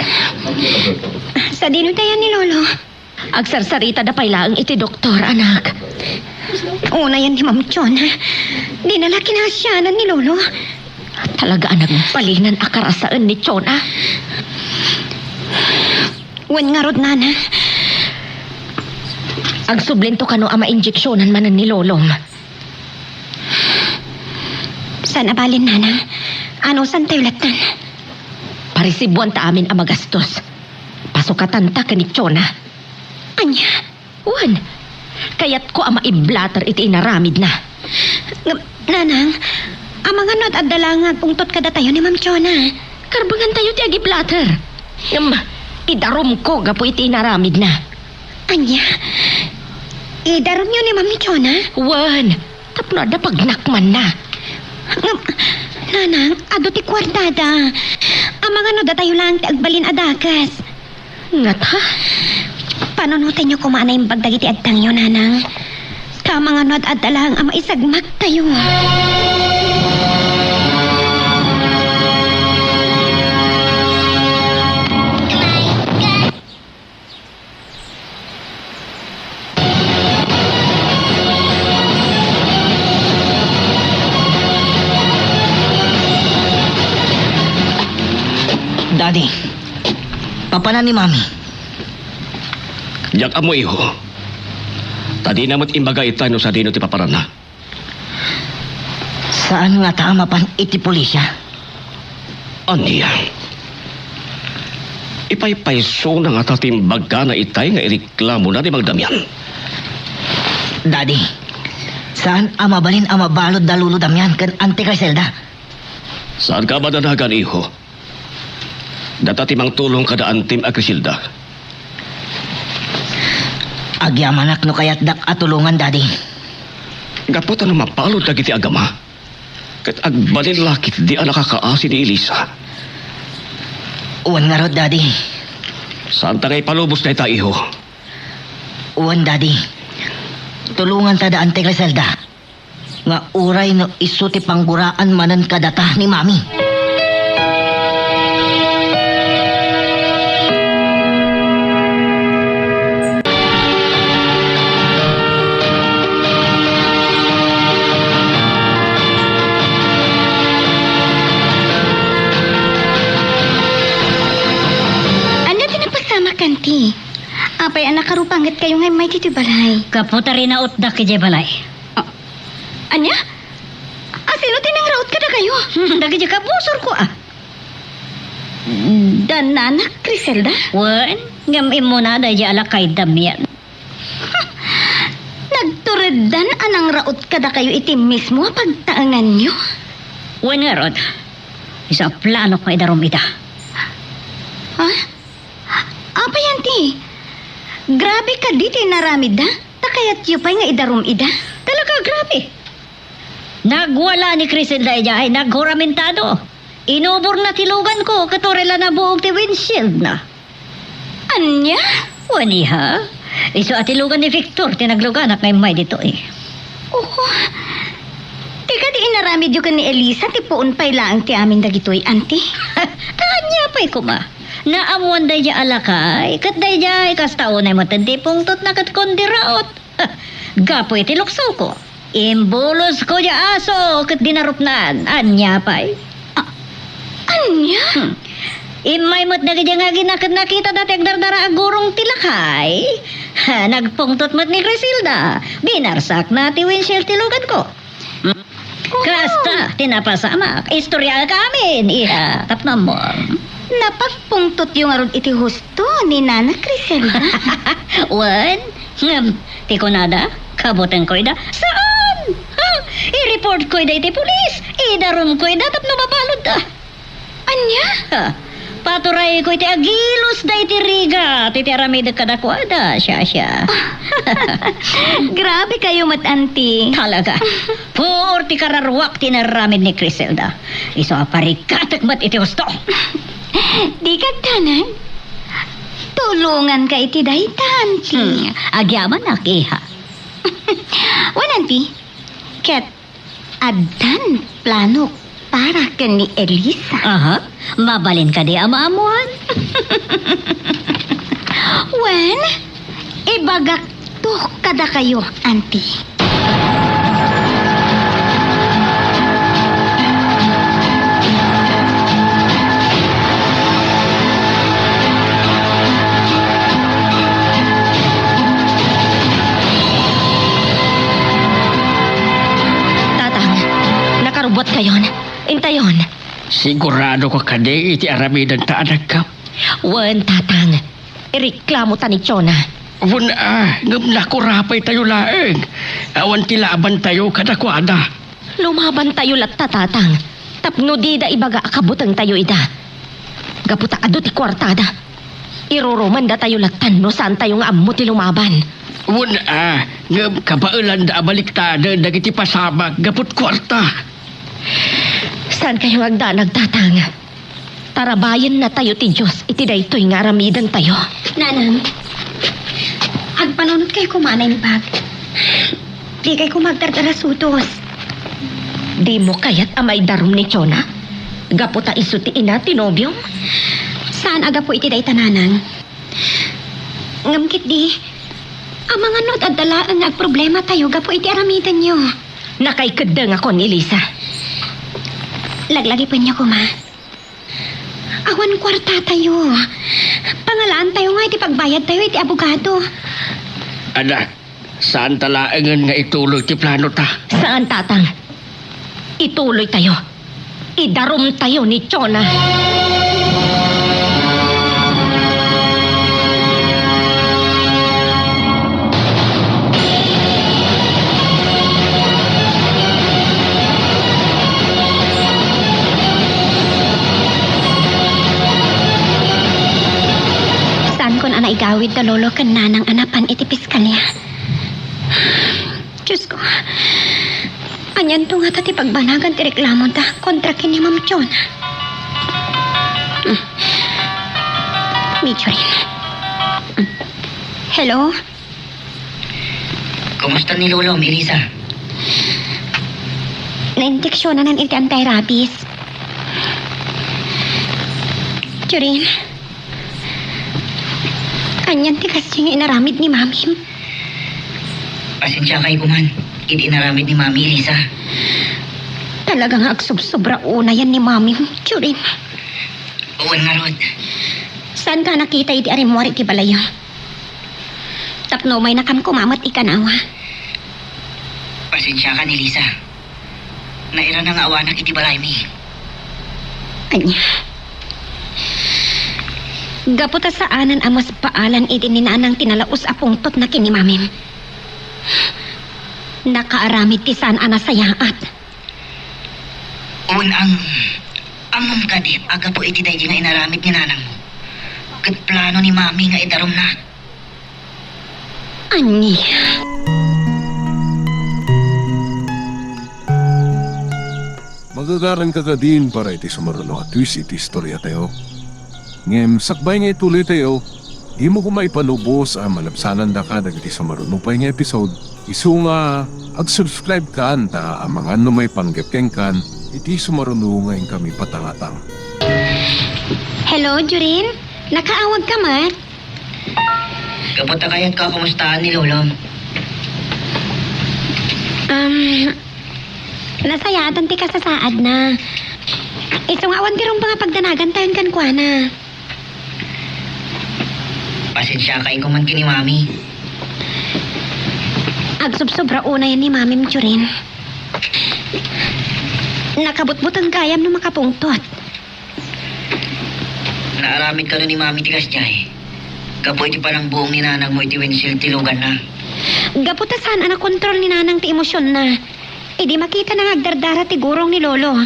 Sadino tayan ni Lolo? Agsarsaritada pay laeng iti doktor, anak. Unayen ni Ma'am Chona. Dina la kinasianan ni Lolo. Talaga a nagbalinan a karasaen ni Chona. Wen ngarud, Nana. Agsublinto kano a mainjeksionan manen ni Lolom. Saan a balin, Nana. Anusantayo lattan? Parisibuanta amin a magastos. Pasukatanta ken ni Chona. Ania? Wen, kayatko a maiblater iti inaramidna. Ngem, Nanang, amangan no ad-adda la nga agpungtot kadatayo ni Ma'am Chona. Karbangantayo ti agiblater. Ngem, idarumko gapu iti inaramidna. Ania? Idarumyo ni Ma'am Chona? Wen, tapno adda pagnakmanna. Ngem, Nanang, adu ti kuartada. Amangan no datayo laeng ti agbalin a dakes. Ngata? Panunotenyo koma a naimbag dagiti agtangyo, Nanang. Ta amangan no ad-adda laeng a maisagmaktayo. Daddy, papanan ni Mami? Diak ammo, iho. Ta dina met imbaga itay no sadino ti papananna. Saan ngata a mapan iti pulisya? Ania? Ipaypaysona ngata ti imbagana itay nga ireklamona ni Mang Damian? Daddy, saan a mabalin a mabalud da Lolo Damian ken Auntie Criselda? Saanka a madanagan, iho. Data ti mangtulong kada antim a Criselda. Agyamanak no kayatdak a tulongan, Daddy. Gapu ta no mabalud dagiti agama, ket agbalin la ketdi a nakakaasi ni Elisa. Wen ngarud, Daddy. Saanta nga ipalubos dayta, iho. Wen, Daddy. Tulonganta da Auntie Criselda. Nga uray no isu ti pangguraan manen kadata ni Mami. Ania ti napasamak, Auntie? Apay a nakarupangetkayo nga immay ditoy balay? Gapu ta rinautdak idiay balay. Ah, ania? A sino ti nangraut kadakayo? Hmm, dagiti kabusorko, a. Da nana Criselda? Wen, ngem immuna daydiay a lakay Damian. Nagtureddan a nangraut kadakayo iti mismo a pagtaenganyo? Wen ngarud, isu a planok nga idarum ida. Ha? Apay, Auntie? Grabe kadi ti inaramidda? Ta kayatyo pay nga idarum ida? Talaga, grabe. Nagwala ni Criselda idiay naghuramentado. Inuborna ti luganko ket uray la nabuog ti windshieldna. Ania? Wen, iha. Isu a ti lugan ni Victor ti nagluganak nga immay ditoy. Oh, ti kadi inaramidyo ken ni Elisa ti puon pay laeng ti amin dagitoy, Auntie? Ta ania pay koma? Naammoan daydiay a lakay, ket daydiay kasta unay met ti pungtotna ket kundi raot. Gapu iti luksoko, imbulosko diay aso ket dinarupnan. Ania pay? A-, ania? Hmm. Immay met dagiti ngagina ket nakitada ti agdardara a gurong ti lakay. Ha, nagpungtot met ni Criselda. Binarsakna ti windshield ti luganko. Ah, ti napasamak. Istoryaak amin, iha. Tapno ammom. Napagpungtotyo ngarud iti husto ni Nana Criselda? Wen, ngem, ti kunada, kabutengko ida. Saan? Ha? I-report ko ida iti pulis. Idarum ko ida tapno mabaludda. Ania? Ha? Paturay ko iti agilos da iti rigat iti aramidek kadakuada, siasia. Grabe kayo met, Auntie. Talaga. Puro ti kararuak ti inaramid ni Criselda. Isu a parigatek met iti husto. Di kagdanag? Tulongan ka iti dayta, Auntie. Hmm. Agyamanak, iha. Wen, Auntie. Ket addan planok para ken ni Elisa. Aha. Mabalin kadi a maammuan? Wen, ibagakto kadakayo, Auntie. Tatang, nakarubbot kayon. Intayon. Sigurado ka kadi iti aramidenta a nagkap? Wen, Tatang. Ireklamo ta ni Chona. Wen a, ngem nakurapay tayo laeng. Awan ti laban tayo kadakuada. Lumaban tayo latta, Tatang. Tapno dida ibaga a kabuteng tayo ida. Gapu ta adu ti kuartada. Iruruman datayo lattan no saan tayo nga ammo ti lumaban. Wen a, ngem kabaelanda a baliktaden dagiti pasamak gaput kuarta. Saan kayo nga agdanag, Tatang? Tarabayen na tayo ti Dios iti daytoy nga aramiden tayo. Nanang, agpanunot kayo koma a naimbag. Di kay koma agdardarasutos. Dimo kayat a maidarum ni Chona? Gapu ta isu ti ina ti nobiom? Saan a gapu iti dayta, Nanang. Ngem ketdi, amangan no ad-adda laeng nga agproblema tayo gapu iti aramidenyo. Nakaikeddengakon, Elisa. Laglagipenyo koma. Awan kuarta tayo. Pangalaan tayo nga iti pagbayad tayo iti abogado. Anak, saan ta laengen nga ituloy ti plano ta? Saan, Tatang. Ituloy tayo. Idarum tayo ni Chona. Saankon a naigawid da lolo ken nanang a napan iti piskalya. Diosko, anianto ngata ti pagbanagan ti reklamoda kontra ken ni Ma'am Chona? Medyo rin. Hello? Kumusta ni Lolo, Melissa? Nainjeksionanan iti anti-rabies. Jorin, anian ti kasdi nga inaramid ni Mamim? Pasensiakay koman iti inaramid ni Mami, Elisa. Talaga nga agsubsobra unayan ni Mamim, Jorin. Wen ngarud. Saanka a nakita idi arimmuar iti balayyo? Tapno umaynakam koma met ikanawa. Pasensiakan, Elisa. Nairana nga awanak iti balaymi. Ania? Gapu ta saanen a masbaalan idi ni nanang ti nalaus a pungtotna ken ni Mamim. Nakaaramid ti saan a nasayaat. Wen ang, ammom kadi a gapu iti daydi nga inaramid ni nanangmo, ket plano ni Mami nga idarumna? Ania? Magagaranka kadin para iti sumaruno a twist iti istoriatayo. Ngem sakbay nga ituloytayo, dimo koma ipalubos a malabsanandaka dagiti sumaruno pay nga episode. Isu nga, ag-subscribe kan ta amangan no maipanggep kenkan iti sumaruno nga inkami patangatang. Hello, Jorin? Nakaawagka met? Gapu ta kayatko a kumustaan ni Lolo. Um, nasayaatan ti kasasaadna. Isu nga awan ti rumbeng a pagdanagantayon kenkuana. Pasensiakay koman ken ni Mami. Agsubsobra unayen ni Mamim, Jorin. Nakabutbuteng gayam no makapungtot. Naaramid kano ni Mami ti kasdiay? Gapu iti panangbuong ni nanangmo iti windshield ti luganna. Gapu ta saan a nakontrol ni Nanang ti emosionna. Idi makitana nga agdardara ti gurong ni Lolo.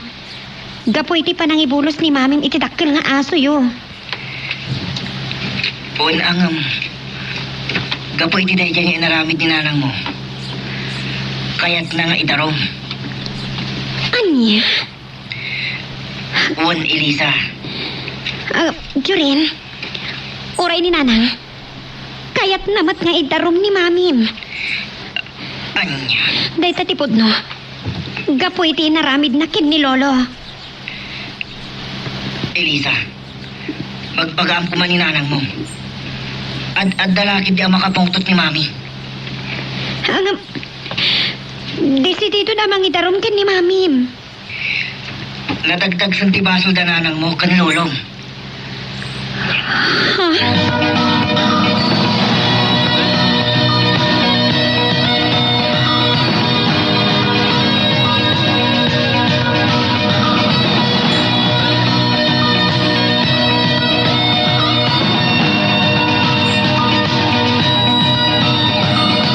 Gapu iti panangibulos ni Mamim iti dakkel nga asoyo. Wen, ngem, gapu iti daydiay nga inaramid ni nanangmo, kayatna nga idarum. Ania? Wen, Elisa. Ah, Jorin, uray ni Nanang, kayatna met nga idarum ni Mamim. Ania? Dayta ti pudno. Gapu iti inaramidna ken ni Lolo. Elisa, bagbagaam koma ni nanangmo. Ad-adda la ketdi a makapungtot ni Mami. Ngem, desidido a mangidarum ken ni Mamim. Nadagdagsen ti basolda nanangmo ken lolom.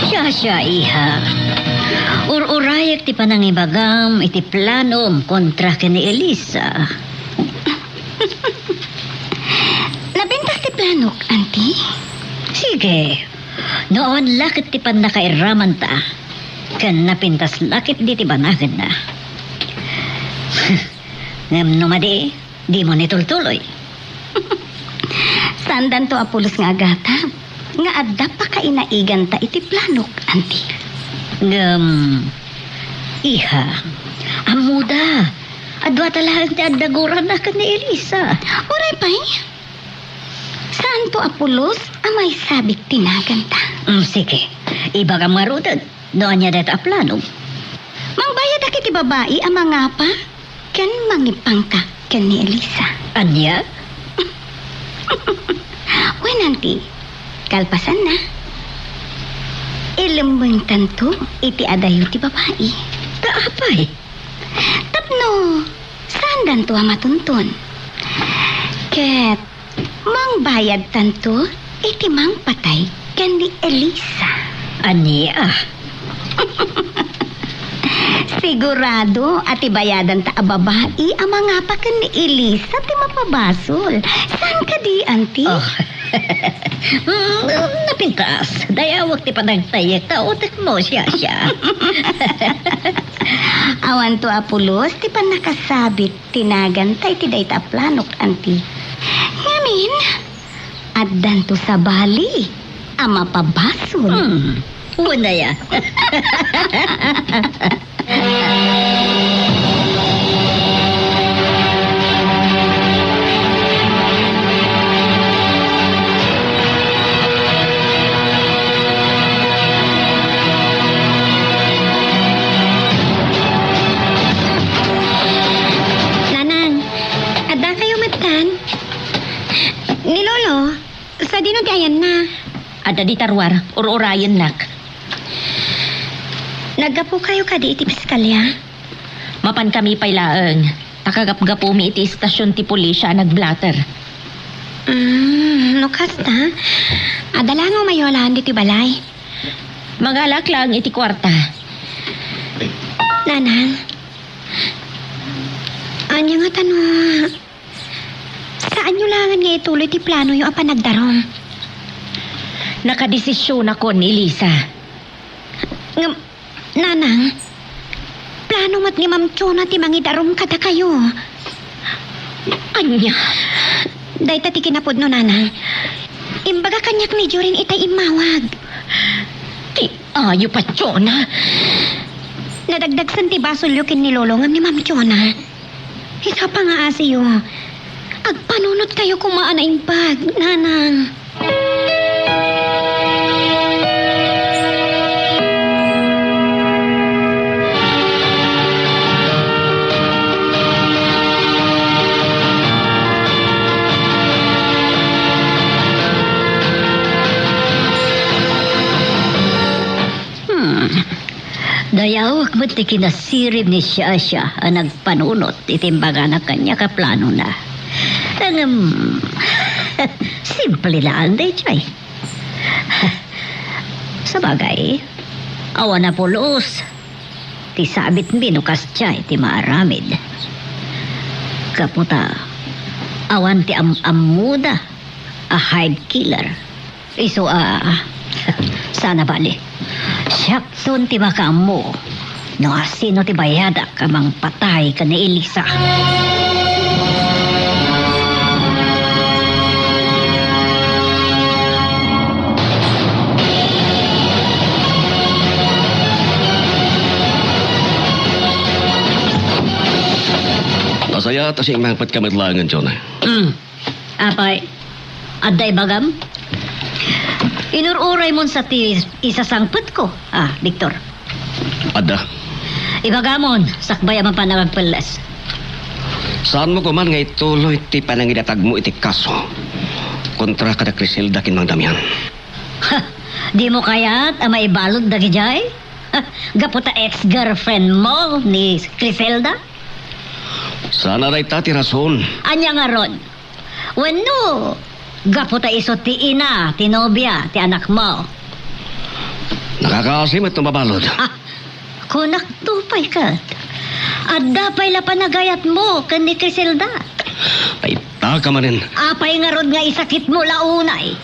Siassia, iha. Ur-urayek ti panangibagam iti planom kontra ken ni Elisa. Napintas ti planok, Auntie? Sige. No awan la ket ti pannakairamanta, ken napintas la ketdi ti banagenna. Ngem no madi, dimo ni tultuloy. Saandanto a pulos nga agatab nga adda pakainaiganta iti planok, Auntie. Ngem, iha, ammoda, adu ta laeng ti adda gurana ken ni Elisa. Uray pay, saanto a pulos a maisabik ti naganta. Mm, sige, ibagam ngaruden no ania dayta a plano. Mangbayadak iti babai a mangapa ken mangipangka ken ni Elisa. Ania? Wen, Auntie, kalpasanna, ilemmengtanto iti adayo ti babai. Ta apay? Tapno saandanto a matunton. Ket mangbayadtanto iti mangpatay ken ni Elisa. Ania? Sigurado a ti bayadanta a babai a mangapa ken ni Elisa ti mapabasol. Saan kadi, Auntie? Oh. Mm, napintas. Dayawek ti panagtayyek ta utekmo, siassia. Awanto a pulos ti pannakasabit ti naganta iti dayta a planok, Auntie. Ngamin, addanto sabali a mapabasol. Hmm. Wen aya. Nanang, addakayo metten? Ni Lolo, sadino ti ayanna? Adda dita ruar, ur-urayennak. Naggapukayo kadi iti piskalya? Mapankami pay laeng, ta kagapgapumi iti istasion ti pulisya a nagblotter. Mm, no kasta, adda laeng umayo laeng ditoy balay. Mangalak laeng iti kuarta. Nanang, ania ngata no saanyo laengen nga ituloy ti planoyo a panagdarum? Nakadesisionakon, Elisa. Ngem, Nanang, plano met ni Ma'am Chona ti mangidarum kadakayo. Ania? Dayta ti kinapudno, Nanang. Imbaga kaniak ni Jorin itay immawag. Ti ayo pay, Chona. Nadagdagsen ti basolyo ken ni Lolo ngem ni Ma'am Chona. Isu a pangaasiyo, agpanunotkayo koma a naimbag, Nanang. Hmm. Ayawak met ti kinasirib ni Shasha a nagpanunot iti imbagana kaniak a planona. Ngem, simple laeng daytoy. Sabagay, awan a pulos ti sabitmi no kasdiay ti maaramid. Gapu ta awan ti am-ammoda a hired killer. Isu a, saan a bali. Siakton ti makaammo no asino ti bayadak a mangpatay ken ni Elisa. Nasayaat a simmangpetka met laengen, Jonah. Mm. Apay, adda ibagam? Inur-uray mon sa ti isasangpetko, ah, Victor. Adda. Ibagamon, sakbay a mapan a agpelles. Saanmo koman nga ituloy ti panangidatagmo iti kaso kontra kada Criselda ken Mang Damian? Ha, dimo kayat a maibalud dagidiay? Ha, gapu ta ex-girlfriend mo ni Criselda? Saan a dayta ti rason. Ania ngarud? Wenno, gapu ta isu ti ina ti nobia ti anakmo? Nakakaasi met no mabalud. Ah, kunakto pay ket. Adda pay la panagayatmo ken ni Criselda. Ay, taka manen. Apay ngarud nga isakitmo la unay?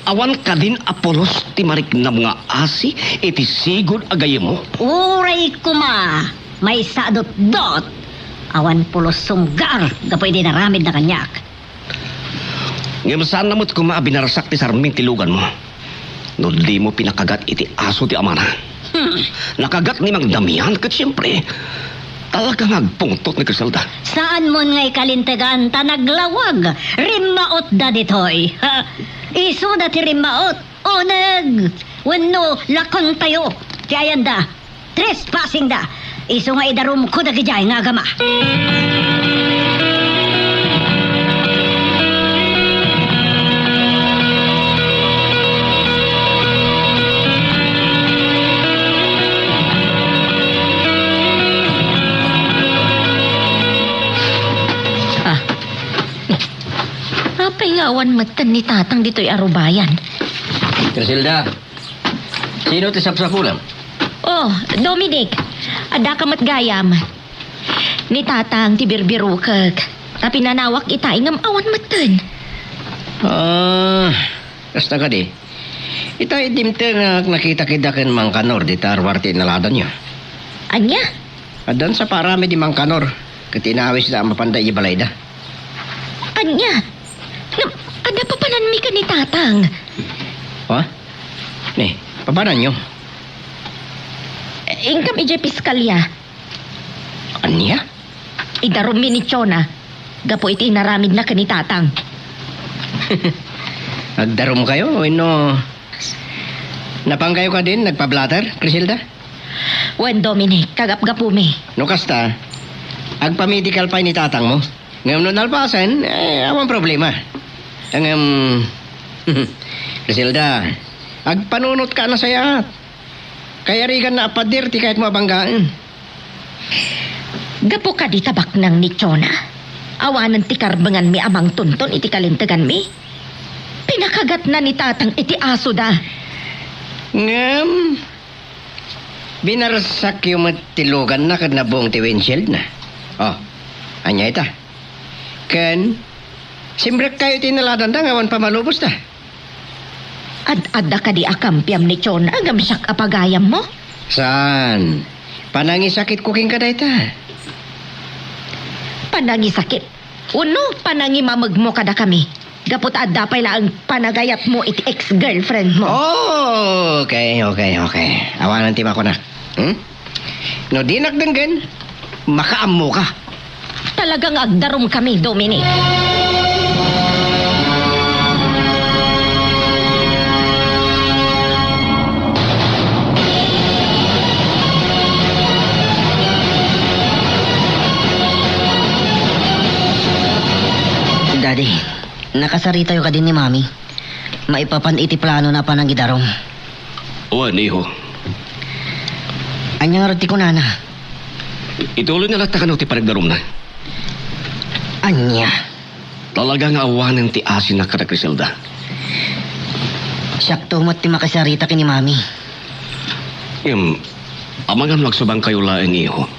Awan kadin a pulos ti mariknam nga asi iti sigud a gayyemmo? Uray koma, maisatdutdot. Awan pulos sunggar gapu idi naramidna kaniak. Ngem saanna met koma a binarsak ti sarming ti luganmo no dimo pinakagat iti aso ti amana. Hmm. Nakagat ni Mang Damian ket siempre, talaga nga agpungtot ni Criselda. Saanmon nga ikalintegan ta naglawag, rimmautda ditoy. Ha? Isuda ti rimmaut. Uneg wenno lakontayo ti ayanda. Trespassing da. Isu nga idarumko dagidiay nga agama. Ah. Apay nga awan metten ni Tatang ditoy arubayan? Criselda, sino ti sapsapulam? Oh, Dominic, adda ka met gayam. Ni Tatang ti birbirokek. Ta pinanawak ita ngem awan metten. Ah, kasta kadi. Ita, dimtengak nakita kida ken Mang Kanor dita ruar ti inaladanyo. Ania? Addan sa paarami di Mang Kanor ket inawisda a mapanda idiay balayda. Ania? Ngem, adda papananmi ken ni Tatang? Ha? Ni, papananyo? Inkam idiay piskalya. Ania? Idarummi ni Chona gapu iti inaramidna ken ni Tatang. Agdarumkayo wenno napankayo kadin nagpablatter, Criselda? Wen, Dominic, kagapgapumi. No kasta, agpamedical pay ni Tatangmo. Ngem no nalpasen, eh, awan problema. Ngem, Criselda, agpanunotka a nasayaat. Kayariganna a pader ti kayatmo a banggaen. Gapu kadi ta baknang ni Chona, awanen ti karbenganmi a mangtunton iti kalinteganmi. Pinakagatna ni Tatang iti asoda. Ngem, binarsakyo met ti luganna ket nabung ti windshieldna. Oh, ania ita? Ken, simrekkayo iti inaladanda nga awan pammalubosta. Ad-adda kadi a kampiam ni Chona ngem siak a pagayammo? Saan? Panangisakitko kenka dayta. Panangisakit? Wenno panangimamegmo kadakami? Gapu ta adda pay laeng panagayatmo iti ex-girlfriendmo. Oh, okay, okay, okay. Awanen ti makunak. Hmm? No dinak denggen, makaammoka. Talagang agdarumkami, Dominic. Daddy, nakasaritayo kadi ni Mami? Maipapan iti planona a panangidarum. Wen, iho. Ania ngarud ti kunana? Ituloyna latta kano ti panagdarumna? Ania? Talaga nga awanen ti asina kada Criselda. Siakto met ti makisarita ken ni Mami. Ngem, amangan no agsubangkayo laeng, iho.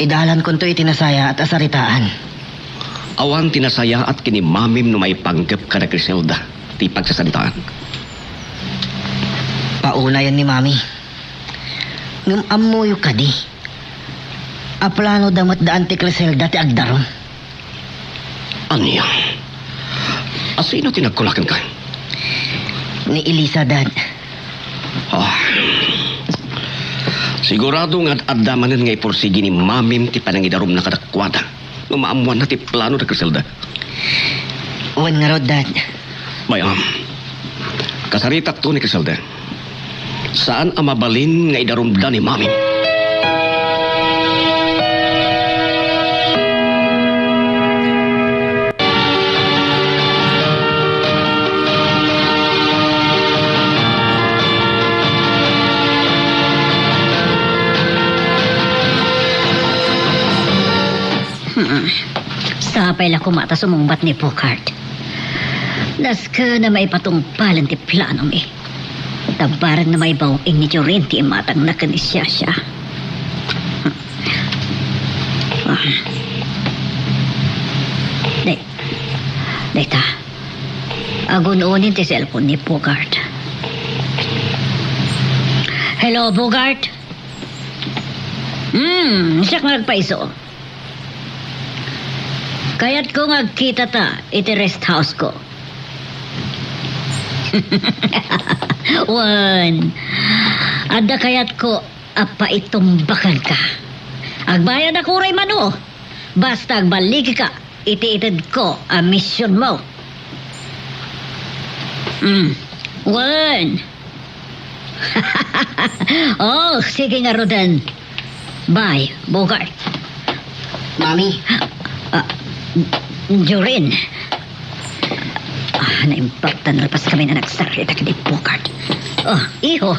Idalankonto iti nasayaat a saritaan. Awan ti nasayaat ken ni Mamim no maipanggep kada Criselda ti pagsasaritaan. Paunayen ni Mami. Ngem ammoyo kadi a plano da met da Auntie Criselda ti agdarum? Ania? Asino ti nagkuna kenka? Ni Elisa, Dad. Ah. Sigurado nga ad-adda manen nga ipursigi ni Mamim ti panangidarumna kadakuada no maammoanna ti plano da Criselda. Wen ngarud, Dad. Bay-am. Kasaritakto ni Criselda. Saan a mabalin nga idarumda ni Mamim. Hmm. Sapay la koma ta sumungbat ni Bogart. Nasken a maipatungpalen ti planomi. Ta bareng no maibaw-ing ni Jorin ti imatangna ken ni Shasha. Ah. Day-, dayta. Agun-unin ti cellphone ni Bogart. Hello, Bogart? Hmm, siak nga nagpaiso. Kayatko nga agkitata iti rest house ko. Wen, adda kayatko a paitumbakanka. Agbayadak uray mano, basta agballigka iti itedko a misionmo. Mm. Wen. Oh, sige ngaruden. Bye, Bogart. Mami. Ah, Jorin. Ah, naimbag ta nalpaskami a nagsarita ken ni Bogart. Oh, iho.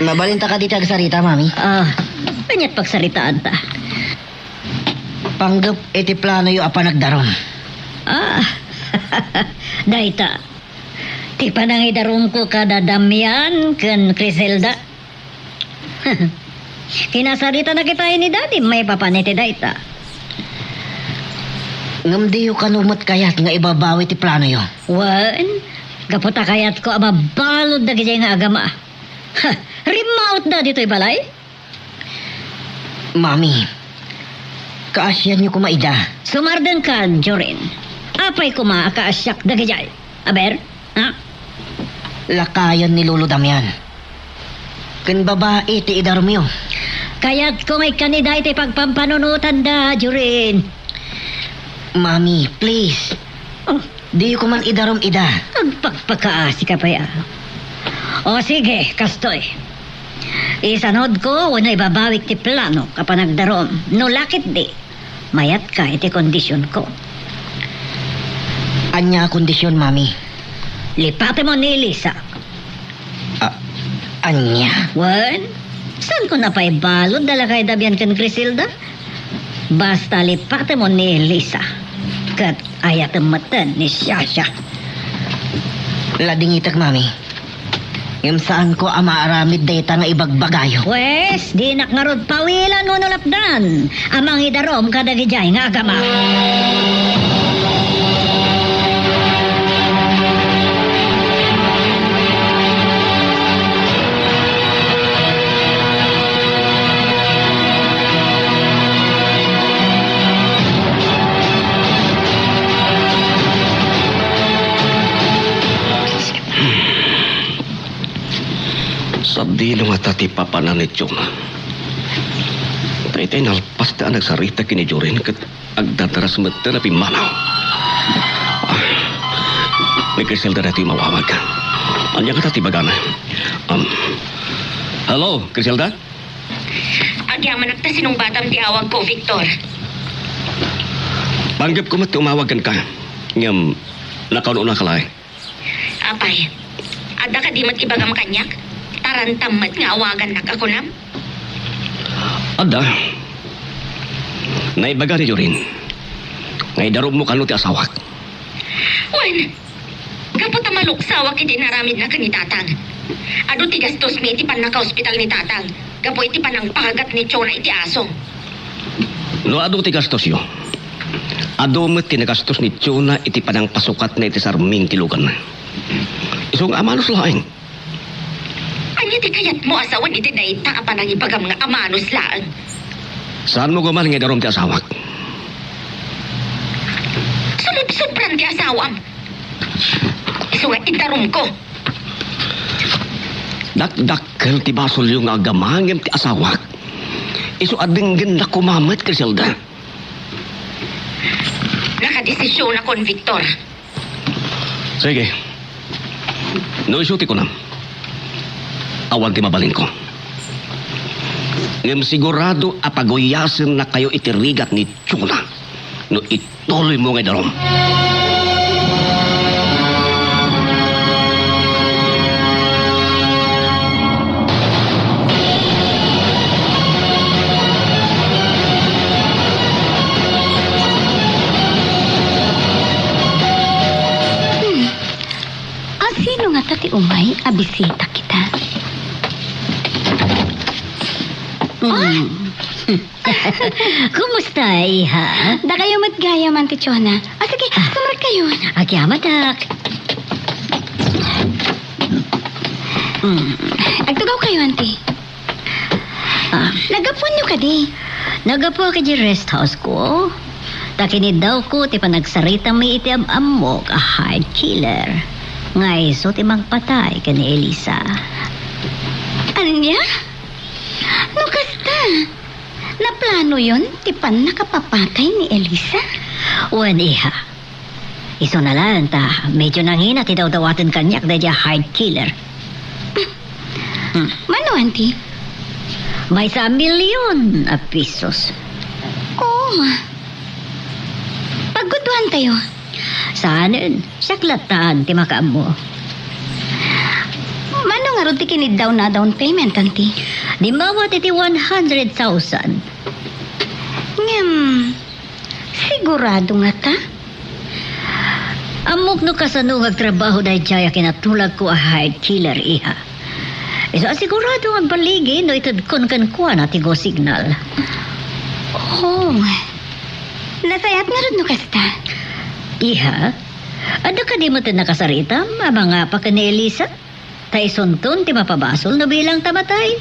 Mabalinta kadi ti agsarita, Mami? Ah, ania't pagsaritaanta? Panggep iti planoyo a panagdarum. Ah, dayta. Ti panangidarumko kada Damian ken Criselda. Kinasarita na kita ni Daddy, maipapan iti dayta. Ngem diyo kano met kayat nga ibabawi ti planoyo? Wen, gapu ta kayatko a mabalud dagiti nga agama. Ha, rimmautda ditoy balay? Mami, kaasianyo koma ida. Sumardengka, Jorin. Apay koma a kaasiak dagidiay? Aber, ha? Lakayen ni Lolo Damian. Ken babai ti idarumyo. Kayatko nga ikkan ida iti pagpampanunotanda, Jorin. Mami, please. Oh. Diyo koma idarum ida. Agpakpakaasika pay a. O sige, kastoy. Isanudko wenno ibabawik ti planok a panagdarum. No la ketdi, mayatka iti kondisionko. Ania a kondision, Mami? Lipatemon ni Elisa. A-, ania? Wen, saanko a pay balud a lakay Damian ken Criselda? Basta lipatemon ni Elisa. Ket ayatem metten ni Shasha. Ladingitek, Mami. Ngem saanko a maaramid dayta nga ibagbagayo. Wes, dinak ngarud pawilan wenno lapdan a mangidarum kadagidiay nga agama. Sadino ngata ti papanan ni Chong? Daytay nalpas ta a nagsarita ken ni Jorin ket agdadaras metten a pimmanaw. Ah, ni Criselda daytoy mawawag. Ania ngata ti ibagana? Um, hello, Criselda? Agyamanak ta sinungbatam ti awagko, Victor. Panggepko met ti umawag kenka. Ngem, nakaun-unaka laeng. Apay, adda kadi met ibagam kaniak? Arantam met nga awagannak a kunam? Adda. Naibaga ni Jorin nga idarummo kano ti asawak. Wen, gapu ta maluksawak iti inaramidna ken ni Tatang. Adu ti gastosmi iti pannakaospital ni Tatang gapu iti panangpagat ni Chona iti aso. No adu ti gastosyo, adu met ti nagastos ni Chona iti panangpasukatna iti sarming ti luganna. Isu nga amanos laeng. Ania ti kayatmo a sawen iti dayta a panangibagam nga amanos laeng? Saanmo koma nga idarum ti asawak? Sumubsobran ti asawam. Isu nga idarumko. Dakdakkel ti basolyo nga agamangem ti asawak. Isu a denggennak koma met, Criselda. Nakadesisyonakon, Victor. Sige. No isu ti kunam, awan ti mabalinko. Ngem sigurado a paguyasennakayo iti rigat ni Chona no ituloymo nga idarum. Hmm. A sino ngata ti umay a bisita kita? Ah! Hmm. Kumusta, iha? Dakayo met gayam, Auntie Chona. Ah, sige, sumrekkayo. Agyamanak. Mm. Agtugawkayo, Auntie. Ah. Naggapuanyo kadi? Naggapuak idiay rest house-ko. Ta kiniddawko ti panagsaritam iti am-ammok a hired killer nga isu ti mangpatay ken ni Elisa. Ania? No kasta, naplanoyon ti pannakapapatay ni Elisa? Wen, iha. Isuna laeng ta medyo nangina ti dawdawaten kaniak daydiay a hired killer. Hmm. Mano, Auntie? Maysa a milyon a pesos. Oh. Paggudoantayo. Saanen, siak latta ti makaammo. Mano ngarud ti kiniddawna a down payment, Auntie? Dimmawat iti one hundred thousand. Ngem, sigurado ngata? Ammok no kasano nga agtrabaho daydiay a kinatulagko a hired killer, iha. Isu a sigurado nga agballigi no itedkon kenkuana ti go signal. Oh. Nasayaat ngarud no kasta? Iha, adda kadi met nakasaritam a mangapa ken ni Elisa? Ta isunton ti mapabasol no bilangta matay.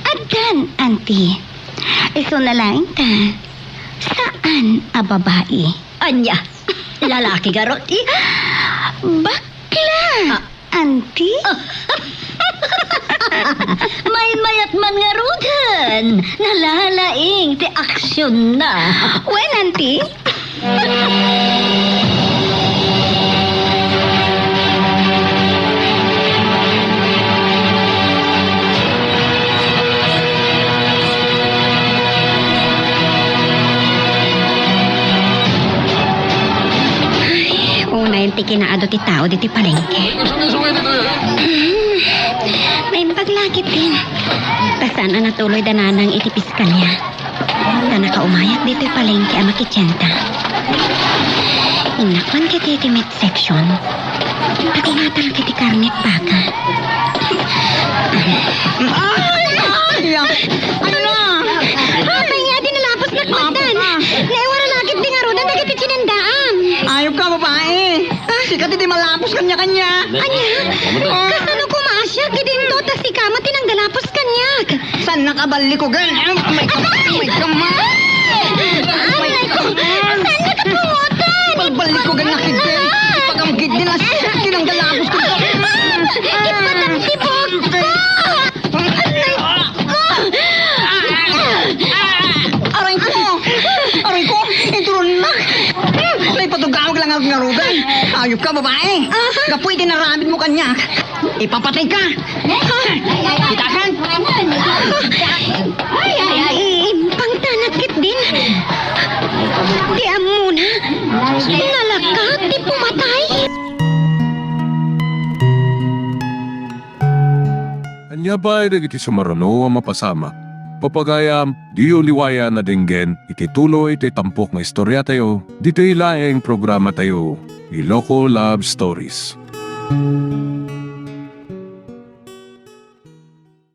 Addan, Auntie. Isuna laeng ta, saan a babai. Ania? Lalaki garud, eh? Bakla! Ah. Auntie? Maymayat man ngaruden. Nalalaing ti aksionna. Wen, Auntie? Ay, unay ti kinaadu ti tao ditoy palengke. Naimbag la ketdin. Ta saan a natuloy da nanang iti piskalya. Ta nakaumayak ditoy palengke a makitienda. Innak man ketdi iti meat section. Pati ngatal ketdi karne a baka. Ay, ay, ay, ay, na. Apay nga, adi nalapos na kuandan. Naiwara la ketdi ngaruden dagiti tiniendaam. Ayop ka, babai. Sika ti malapos kaniak, ania. Ania? Kasano koma a siak idinto ta sika met ti nanggalapos kaniak? Saannak a ballikugen. Ammay ka, ammay ka, ma. Ammay ko. Saannak a pungotan? Balballikugen na ketdi. Ipagam ketdi a siak ti nanggalapos kaniak. Ipatang ti buokko. Aray ko! Aray ko! Inturunnak! Naipatugawak lang ngaruden. Ayop ka, babai. Gapu iti naramidmo kaniak, ipapatayka. Kitakan? Impangtanak ketdin. Ti ammona, nalaka ti pumatay. Ania pay dagiti sumaruno a mapasamak? Papagayam, diyo liwayan a denggen iti tuloy ti tampok nga istoriatayo, ditoy laeng programatayo, Iloko Love Stories.